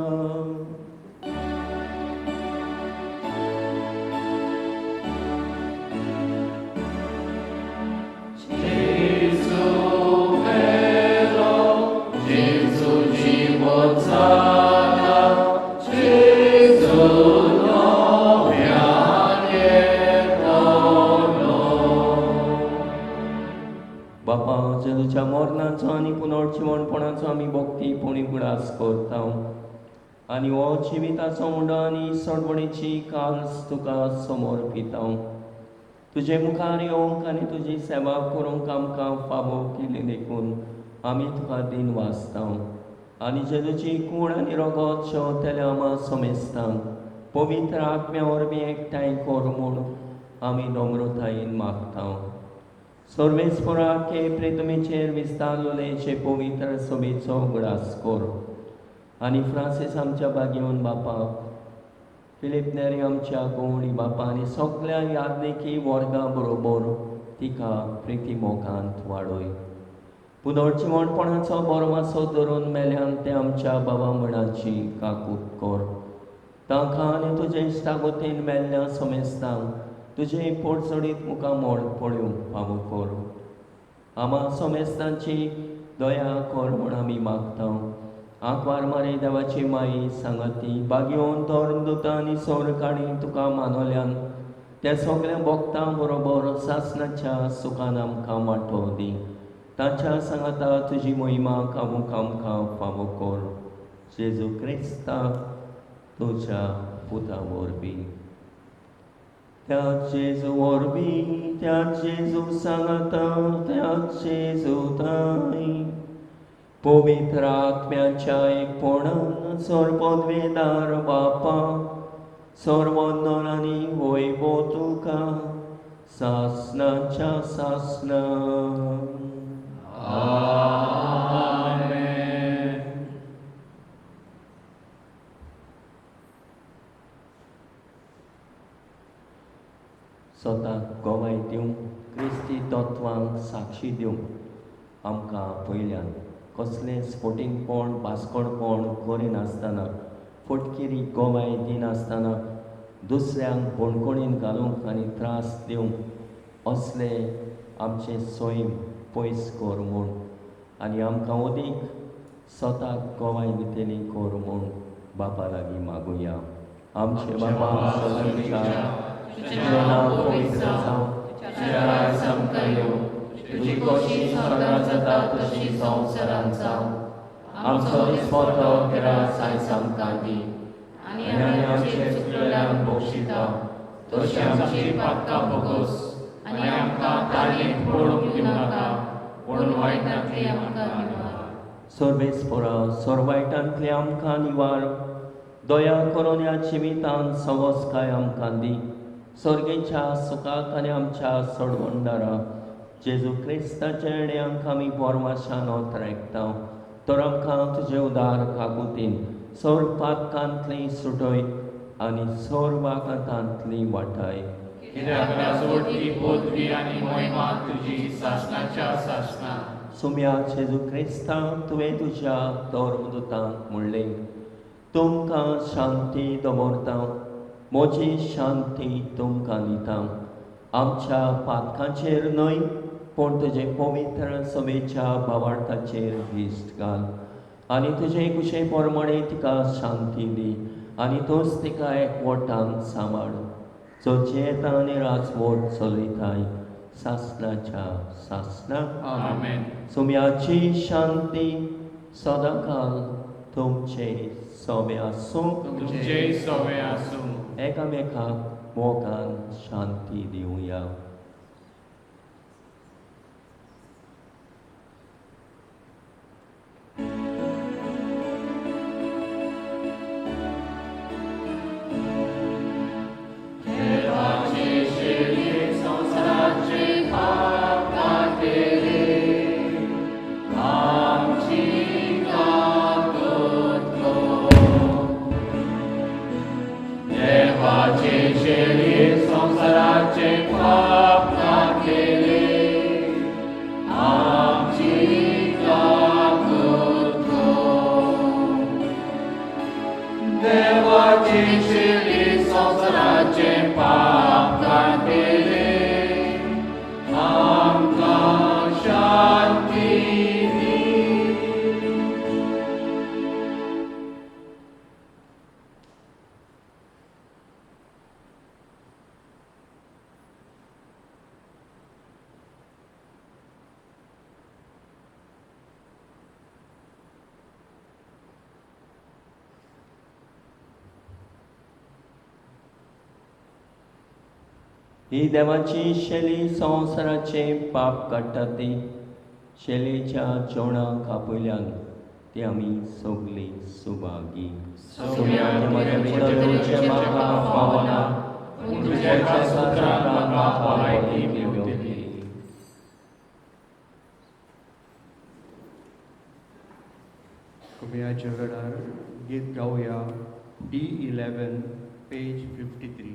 Speaker 2: बापा, जेजूच्या मरणाचो आनी पुनर्जिवणपणाचो आमी भक्ती पुणी उगडास करता आनी हो जिविताचो मुंडो आनी सोडवणेची काल्स तुका समर्पिता. तुजे मुखार येवंक आनी तुजी सेवा करूंक आमकां फावो केली देखून आमी तुका दिन वाचता आनी जेजूची कूड आनी रोगत शेवतल्या आमा समेस्तांक पवित्र आत्म्या वरवीं एकठांय कर म्हूण आमी नम्रतायेन मागता. सर्वेस्पराक हे प्रितमेचेर विस्तारलेचे पवित्र सभेचो उगडास कर आनी फ्रांसीस आमच्या बागेवन बापा, फिलीप नेरी आमच्या गोवणी बापा आनी सगल्या याज्ञिकी वर्गा बरोबर तिका प्रिती मोगांत वाडय. पुनर्जिवणपणाचो बरमासो धरून मेल्यान ते आमच्या बाबा म्हणाची काकूत कर. तांकां आनी तुजे इश्टागोतीन मेल्ल्या समेस्तांक तुजे पोटचडीत मुखामळ पळोवंक फावो कर. आमा समेस्तांची दया कर म्हूण आमी मागता. आंकवार मारे देवाची माई सांगाती बागेवन धर्मदुतां आनी सोरकाणी तुका मानवल्यान त्या सगळ्या भक्तां बरोबर सासणाच्या सुखान आमकां वांटो दी. ताच्या सांगाता तुजी मोहिमा कामूक आमकां फावो कर. जेजू क्रिस्ता तुज्या पुता वरवीं. त्या जेजू वरवीं, त्या जेजू सांगाता, त्या जेजू ताई पवित्र आत्म्याच्या एकपणान सर्वोद्वेदार बापा सर्वंदन आनी वैभव तुका सासणाच्या सासणा.
Speaker 1: आमेन.
Speaker 2: स्वताक गवाय दिवंक, क्रिस्ती तत्वांक साक्षी दिवंक आमकां पयल्यान कसलें फटींगपण बास्कोडपण करिनासतना, फटकिरी गवाय दिनासतना, दुसऱ्यांक बणकणीन घालूंक आनी त्रास दिवंक असले आमचें सैम पयस कर म्हूण आनी आमकां अदीक स्वताक गवाय दितली कर म्हूण बापा लागीं मागुया. आमचे बापा सर्गाच्या, तुजें नांव पवित्र जावं, तुजें राज आमकां येवं, तुजी खोशी स्वर्गांत जाता तशी संवसारांत जावं. आमचो दिसपट्टो गिरास आयज आमकां दी
Speaker 3: आनी आमचे चुकलेल्यांक
Speaker 1: बक्षिता तशी आमची पातकां भोगोस आनी आमकां ताळणेंत पडूंक दिवं नाका, पूण वायटांतली आमकां निवार.
Speaker 2: सर्वेस्परा सर्वायटांतले आमकां निवार. दया करून ह्या जिवितांत सवसकाय आमकां दी. सर्गेच्या सुखाक आनी आमच्या सोडवणदारा जेजू क्रिस्ताच्या येण्यांक आमी बोरवाशान ओतरेकता. तर आमकां तुजे उदार काकुतीन सर्व पातकांतली सुटय आनी सर्व आकांतांतली वाटाय.
Speaker 1: कित्याक राजवटी, पदवी आनी मोहिमा तुजी सासणाच्या सासणा.
Speaker 2: सुम्या जेजू क्रिस्ता, तुवें तुज्या धर्मदुतांक म्हणलें, तुमकां शांती दवरता, म्हजी शांती तुमकां दिता. आमच्या पातकांचेर न्हय पूण तुजे पवित्र सभेच्या भावार्थाचेर दिश्ट घाल आनी तुजे कुशे प्रमाणे तिका शांती दी आनी तूंच तिका एकवटान सांबाळ, जो जियेता आनी राजवट चलयताय सासणाच्या सासणा.
Speaker 1: आमेन.
Speaker 2: सुम्याची शांती सदांकाल तुमचे सोवे आसूं.
Speaker 1: तुमचेय सोवे आसूं.
Speaker 2: एकामेकाक मोगान शांती दिवया.
Speaker 1: देवाचे शेळये संवसाराचे पाप काडटले, आमची काकूत कर. देवाचे शेळये संवसाराचे पाप काडटले, आमची काकूत कर. देवाचे शेळये संवसाराचे पाप काडटले, आमकां शांती दी.
Speaker 2: ही देवाची शेली संवसाराचे पाप काडटा ती शेलीच्या जेवणाक आपयल्यान ती आमी सगळीं सुभागी.
Speaker 3: सुम्या, तुवें म्हज्या भितर म्हाका फावना, पूण
Speaker 1: तुज्या एका सूत्रान म्हाका भलायकी मेवतली.
Speaker 11: कमयाच्या वेळार गीत गावया D11 page 53.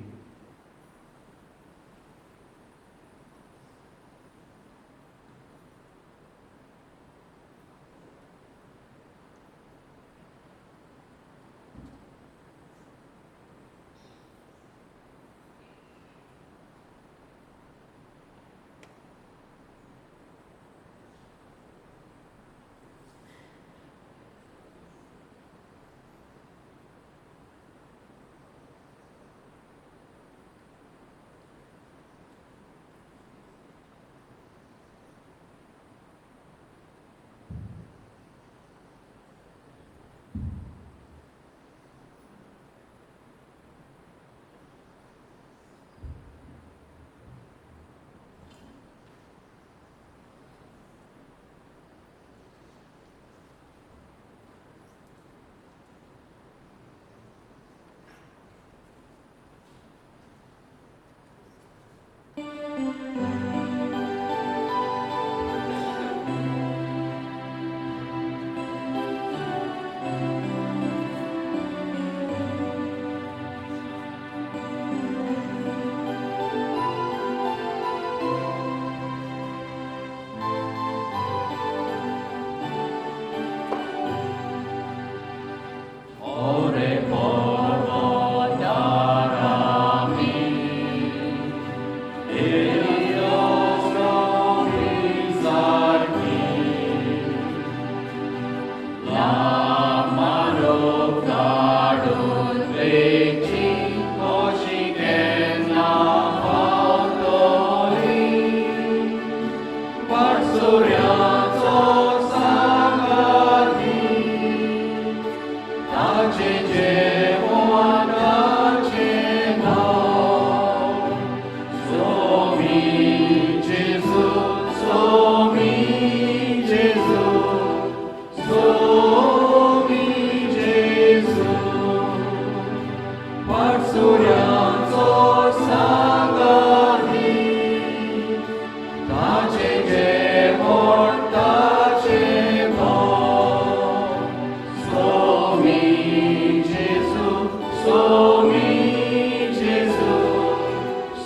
Speaker 10: Somi Gesù,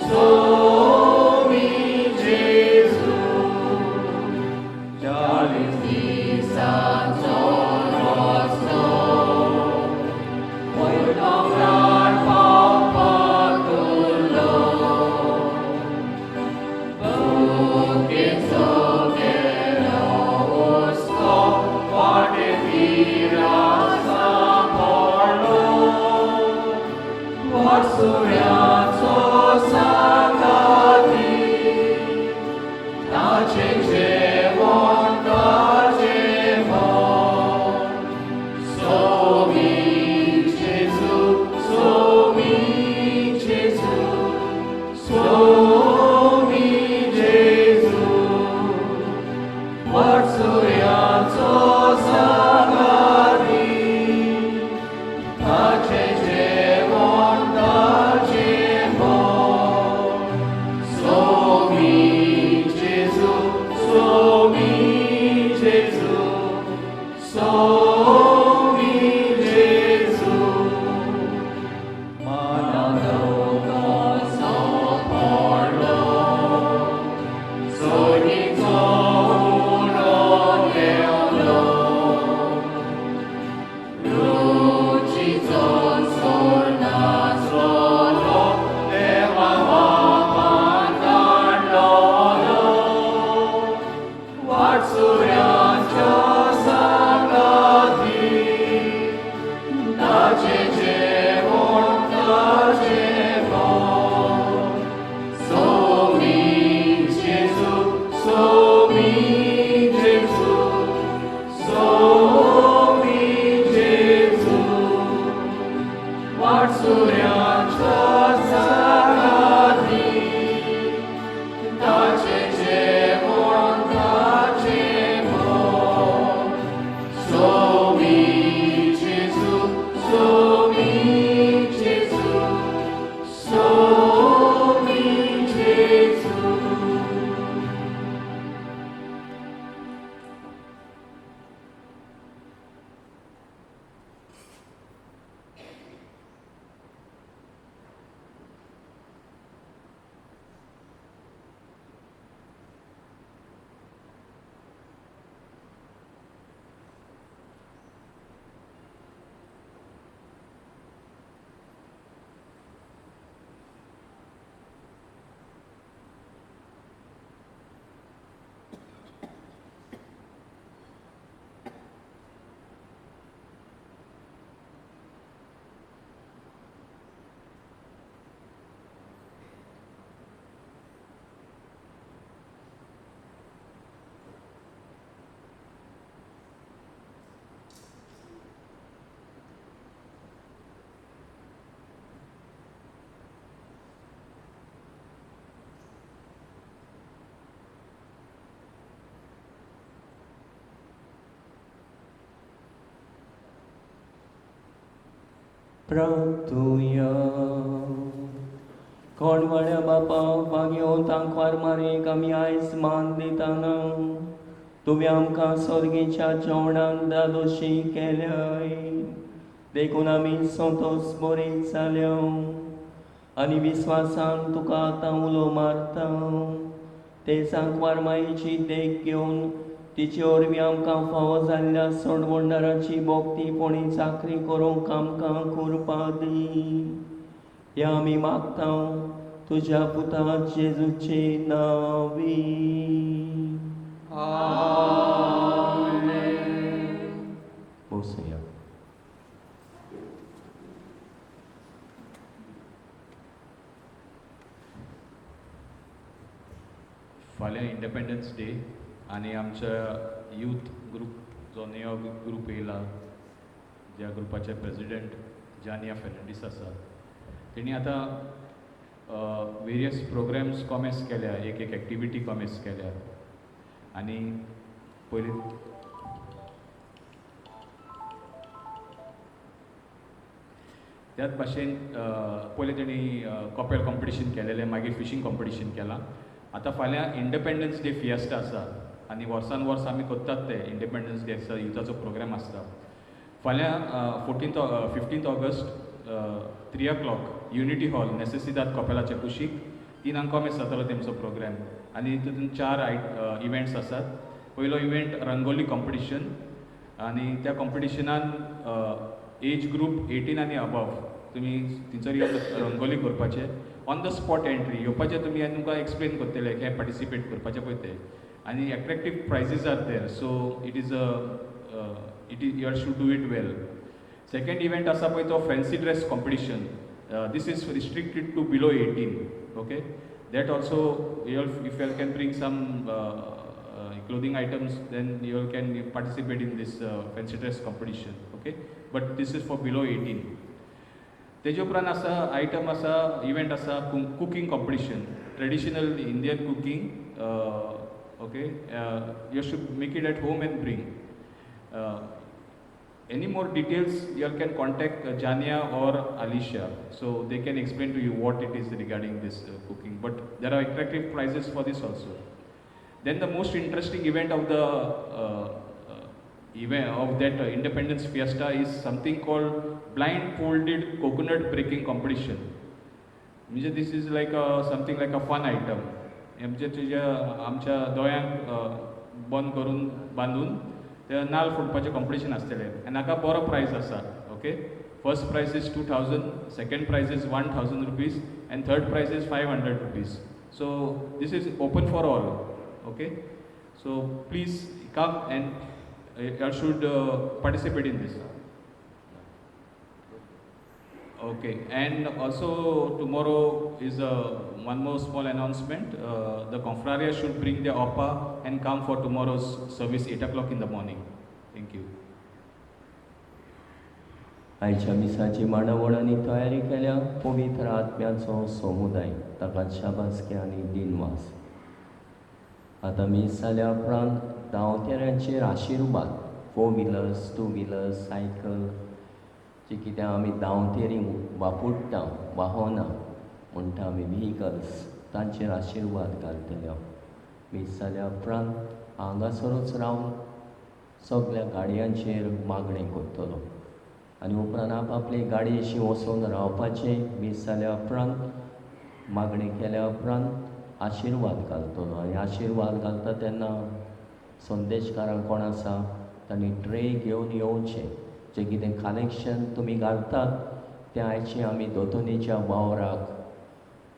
Speaker 10: Somi Gesù. 40 दिसांचो रस्तो वयर दोंगरार पावपाक उरलो. बुकेचो केलो हुस्को, वाटेर सांपडलो. वाटसुऱ्याचो सांगाती, ताचें जेवण ताचें मन. सोमी जेजू, सोमी जेजू, सोमी जेजू. वाटसुऱ्याचो सांगाती, ताचें जेवण ताचें मन. सोमी जेजू, सोमी जेजू, सोमी जेजू. मनांत पडलो, सोयीचो उलो देंवलो. रुचीचो सोर नासलो, देवा बापान काडलोलो. वाटसुऱ्याच्या सांगाती, ताचें जेवण ताचें मन. सोमी जेजू, सोमी जेजू, सोमी जेजू. वाटसुऱ्याच्या सांगाती, ताचें जेवण ताचें मन. सोमी जेजू, सोमी जेजू, सोमी जेजू. प्रार्थुया. कोणवाड्या बापा, भाग्यो तांकवार मारेक आमी आयज मान दिताना, तुवें आमकां सोर्गेच्या जेवणान दादोशी केल्याय, देखून आमी संतोस बरी जाल्या आनी विस्वासान तुका आतां उलो मारता. ते सांकवार मायेची देख घेवन तिचे वरवीं आमकां फावो जाल्ल्या सोडवणदाराची भक्तीपणी चाकरी करूंक आमकां कृपा दी. ह्या आमी मागता तुज्या पुता जेजूचे नांवी. बसया.
Speaker 12: फाल्यां इंडिपेंडन्स डे आनी आमच्या यूथ ग्रूप जो नियो ग्रूप येयला, ज्या ग्रुपाचे प्रेजिडेंट जानिया फेर्नांडीस आसा, तेणी आतां वेरियस प्रोग्राम्स कॉमेस केल्या, एक एक एक्टिविटी कॉमेस केल्या. आनी पयलीं त्याच भाशेन पयलीं तेणी कॉपेल कॉम्पिटिशन केलेलें, मागीर फिशींग कॉम्पिटिशन केलां. आतां फाल्यां इंडिपेंडन्स डे फिएस्टा आसा आनी वर्सान वर्स आमी करतात ते इंडिपेंडन्स डे आसा, युथाचो प्रोग्राम आसता. फाल्यां 14th 15th August 3 o'clock, Unity Hall, नेसेसिदाद कपेलाच्या कुशीक 3 अंक कोमेस जातलो तेमचो प्रोग्राम आनी तितून चार इव्हेंट्स आसात. पयलो इव्हेंट रंगोली कॉम्पिटिशन आनी त्या कॉम्पिटिशनान एज ग्रूप 18 आनी अबव तुमी थंयसर येवन रंगोली करपाचे. ऑन the spot entry येवपाचें तुमी आनी तुमकां एक्सप्लेन करतले हें पार्टिसिपेट करपाचें पळय तें आनी attractive prizes are there, so it is you should do it well. Second event आसा पळय तो fancy dress competition. This is restricted to below 18, okay? That also, you if you can bring some clothing items, then you all can participate in this fancy dress competition, okay? But this is for below 18. तेजे उपरांत आसा item आसा, event आसा cooking competition, traditional Indian cooking, okay? You should make it at home and bring. Any more details, you all can contact Jania or Alicia, so they can explain to you what it is regarding this cooking. But there are attractive prizes for this also. Then the most interesting event of the event of that Independence Fiesta is something called blindfolded coconut breaking competition. म्हणजे this is like a something like a fun item. म्हणजे तुज्या आमच्या दोळ्यांक बंद करून बांदून ते नाल्ल फोडपाचें कॉम्पिटिशन आसतलें आनी हाका बरो प्रायज आसा, okay? First prize is 2,000, second prize is ₹1,000 and third prize is ₹500. So this is open for all, okay? So please come and you should participate in this. Okay, and also tomorrow is a one more small announcement. The Confraria should bring their oppa and come for tomorrow's service 8 o'clock in the morning. Thank you.
Speaker 2: आयच्या मिसाची मांडावळ आनी तयारी केल्या पवित्र आत्म्याचो समुदाय ताका शाबासकी आनी दिनवास. आतां मीस जाल्या उपरांत धांवतेऱ्यांचेर आशिर्वाद. Four wheelers, two wheelers, cycle जी कितें आमी धांवतेरी वापरता, वाहनां म्हणटा आमी व्हिकल्स, तांचेर आशिर्वाद घालतले. मीस जाल्या उपरांत हांगासरूच रावन सगल्या गाडयांचेर मागणें करतलो आनी उपरांत आप आपले गाडयेशी वचून रावपाचें. मीस जाल्या उपरांत मागणें केल्या उपरांत आशिर्वाद घालतलो आनी आशिर्वाद घालता तेन्ना संदेशकारां कोण आसा तांणी ट्रे घेवन येवचें. जें कितें कलेक्शन तुमी घालतात तें आयचें आमी दोतोनीच्या वावराक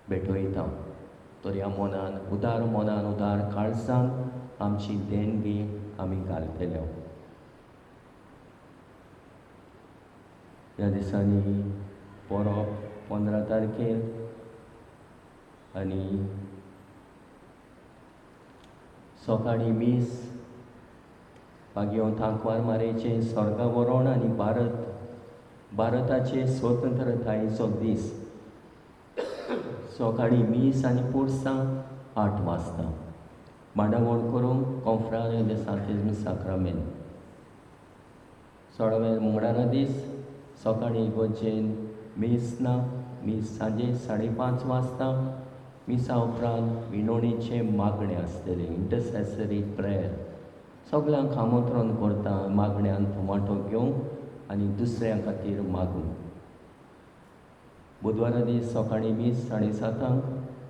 Speaker 2: भेटयता. तर ह्या मनान, उदार मनान, उदार काळजान आमची देणगी आमी घालतले. ह्या दिसांनी परब 15 तारखेर आनी सकाळीं मीस मागीर थांकवार मारेचें स्वर्गा वरोण आनी भारताचे स्वतंत्रतायेचो दीस. सकाळीं मीस आनी पुरसां 8 वाजता. मांडावळ करूंक कोंफ्रार दे सांतिज्म साक्रामेंत. 16व्या मंगळारा दीस सकाळीं इगर्जेन मीस ना. मीस सांजे 5:30 वाजता. मिसा उपरांत विनवणीचें मागणें आसतलें, इंटरसेसरी प्रेयर. सगल्यांक आमंत्रण करता मागण्यांत वांटो घेवंक आनी दुसऱ्यां खातीर मागूंक. बुधवारा दीस सकाळीं मीस 7:30 ,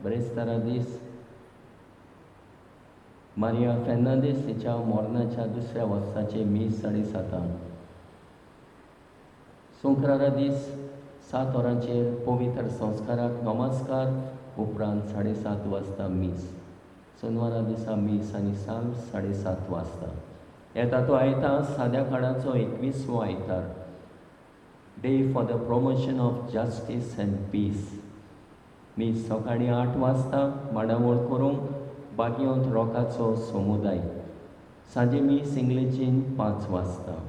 Speaker 2: बिरेस्तारा दीस मारिया फेर्नांदीस हिच्या मरणाच्या दुसऱ्या वर्साचें मीस 7:30. शुक्रारा दीस 7 वरांचेर पवित्र संस्काराक नमस्कार, उपरांत 7:30 वाजता मीस. शेनवारा दिसा मीस आनी साल 7:30 वाजता. येता तो आयतार साद्या काळाचो 21वो आयतार, day for the promotion of justice and peace. मीस सकाळीं 8 वाजता. मांडावळ करूंक बागियोंत रोकाचो समुदाय. सांजे मीस इंग्लिशीन 5 वाजता.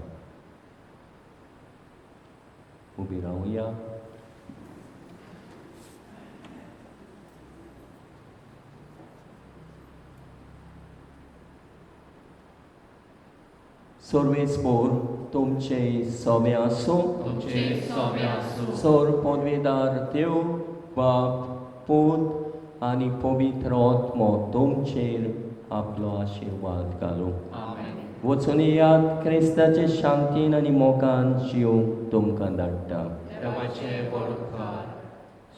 Speaker 2: उबी रावया. सर्वेस्पोर तुमचे सवे आसूं.
Speaker 1: तुमचे सोबे आसूं.
Speaker 2: सोर पदवेदार देव बाप, पूत आनी पवित्र आत्मो तुमचेर आपलो आशिर्वाद घालूं.
Speaker 1: आमेन.
Speaker 2: वचून येयात. क्रिस्ताचे शांतीन आनी मोगान जीव तुमकां धाडटा.
Speaker 6: देवाचे व्हड उपकार.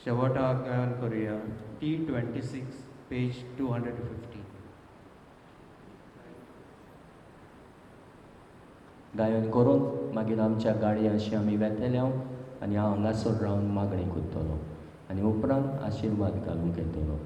Speaker 11: शेवटाक गायन करुया T26 page 250.
Speaker 2: गायन करून मागीर आमच्या गाडयांशी आमी वेतले आनी हांव हांगासर रावन मागणी करतलो आनी उपरांत आशिर्वाद घालूंक येतलो.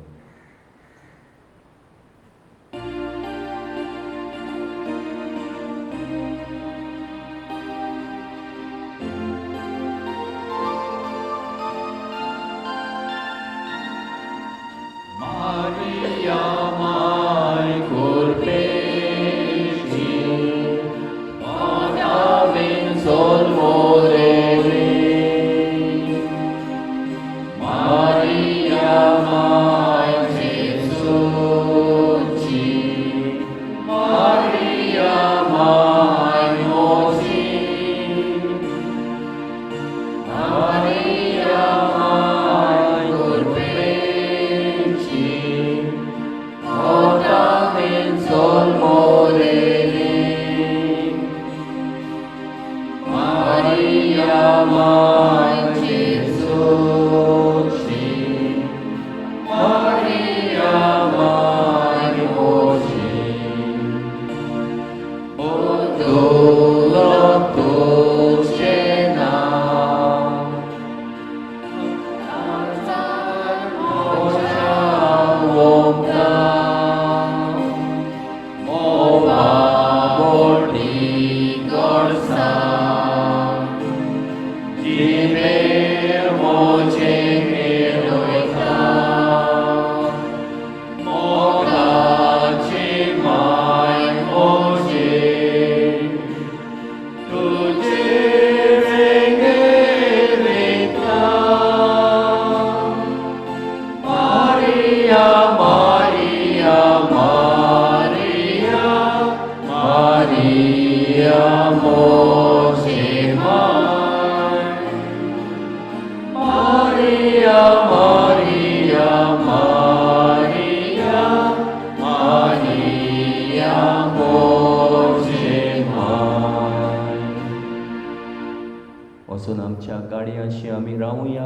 Speaker 2: वचून आमच्या गाडयांशी आमी रावया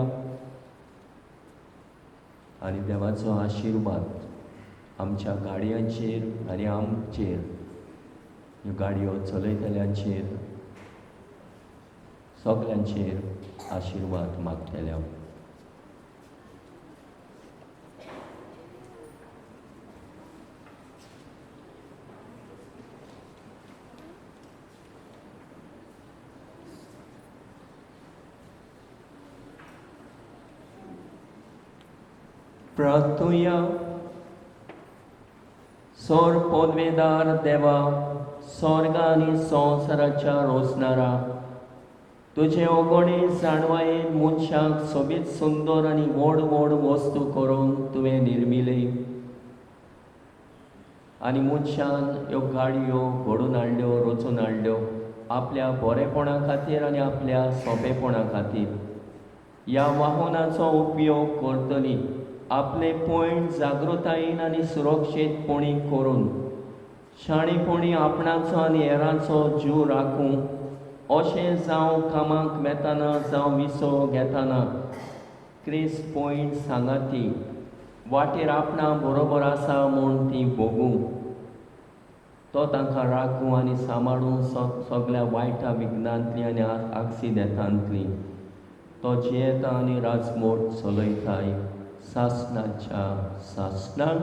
Speaker 2: आनी देवाचो आशिर्वाद आमच्या गाडयांचेर आनी आमचेर, ह्यो गाडयो चलयतल्यांचेर सगल्यांचेर आशिर्वाद मागतल्या. प्रार्थुया. सोर पोदवेदार देवा, स्वर्ग आनी संवसाराच्या रोजनारा, तुजे ओगोणी जाणवायेन मनशाक सोबीत सुंदर आनी व्हड व्हड वस्तू करून तुवें निर्मिली आनी मनशान ह्यो गाडयो घडोवन हाडल्यो, रचून हाडल्यो आपल्या बरेपणा खातीर आनी आपल्या सोंपेपणा खातीर. ह्या वाहनाचो उपयोग करतली आपले पयण जागृतायेन आनी सुरक्षीतपणी करून शाणेपणी आपणाचो आनी हेरांचो जीव राखूं अशें जावं कामाक वेतना जावं विसव घेतना क्रिस्त पयण सांगाती वाटेर आपणा बरोबर आसा म्हूण ती भोगूं, तो तांकां राखूं आनी सांबाळूं सगल्या वायटा विघ्नांतली आनी आक्सिडेंतांतली. तो जियेता आनी राजमोट चलयताय सासणाच्या सासणाक.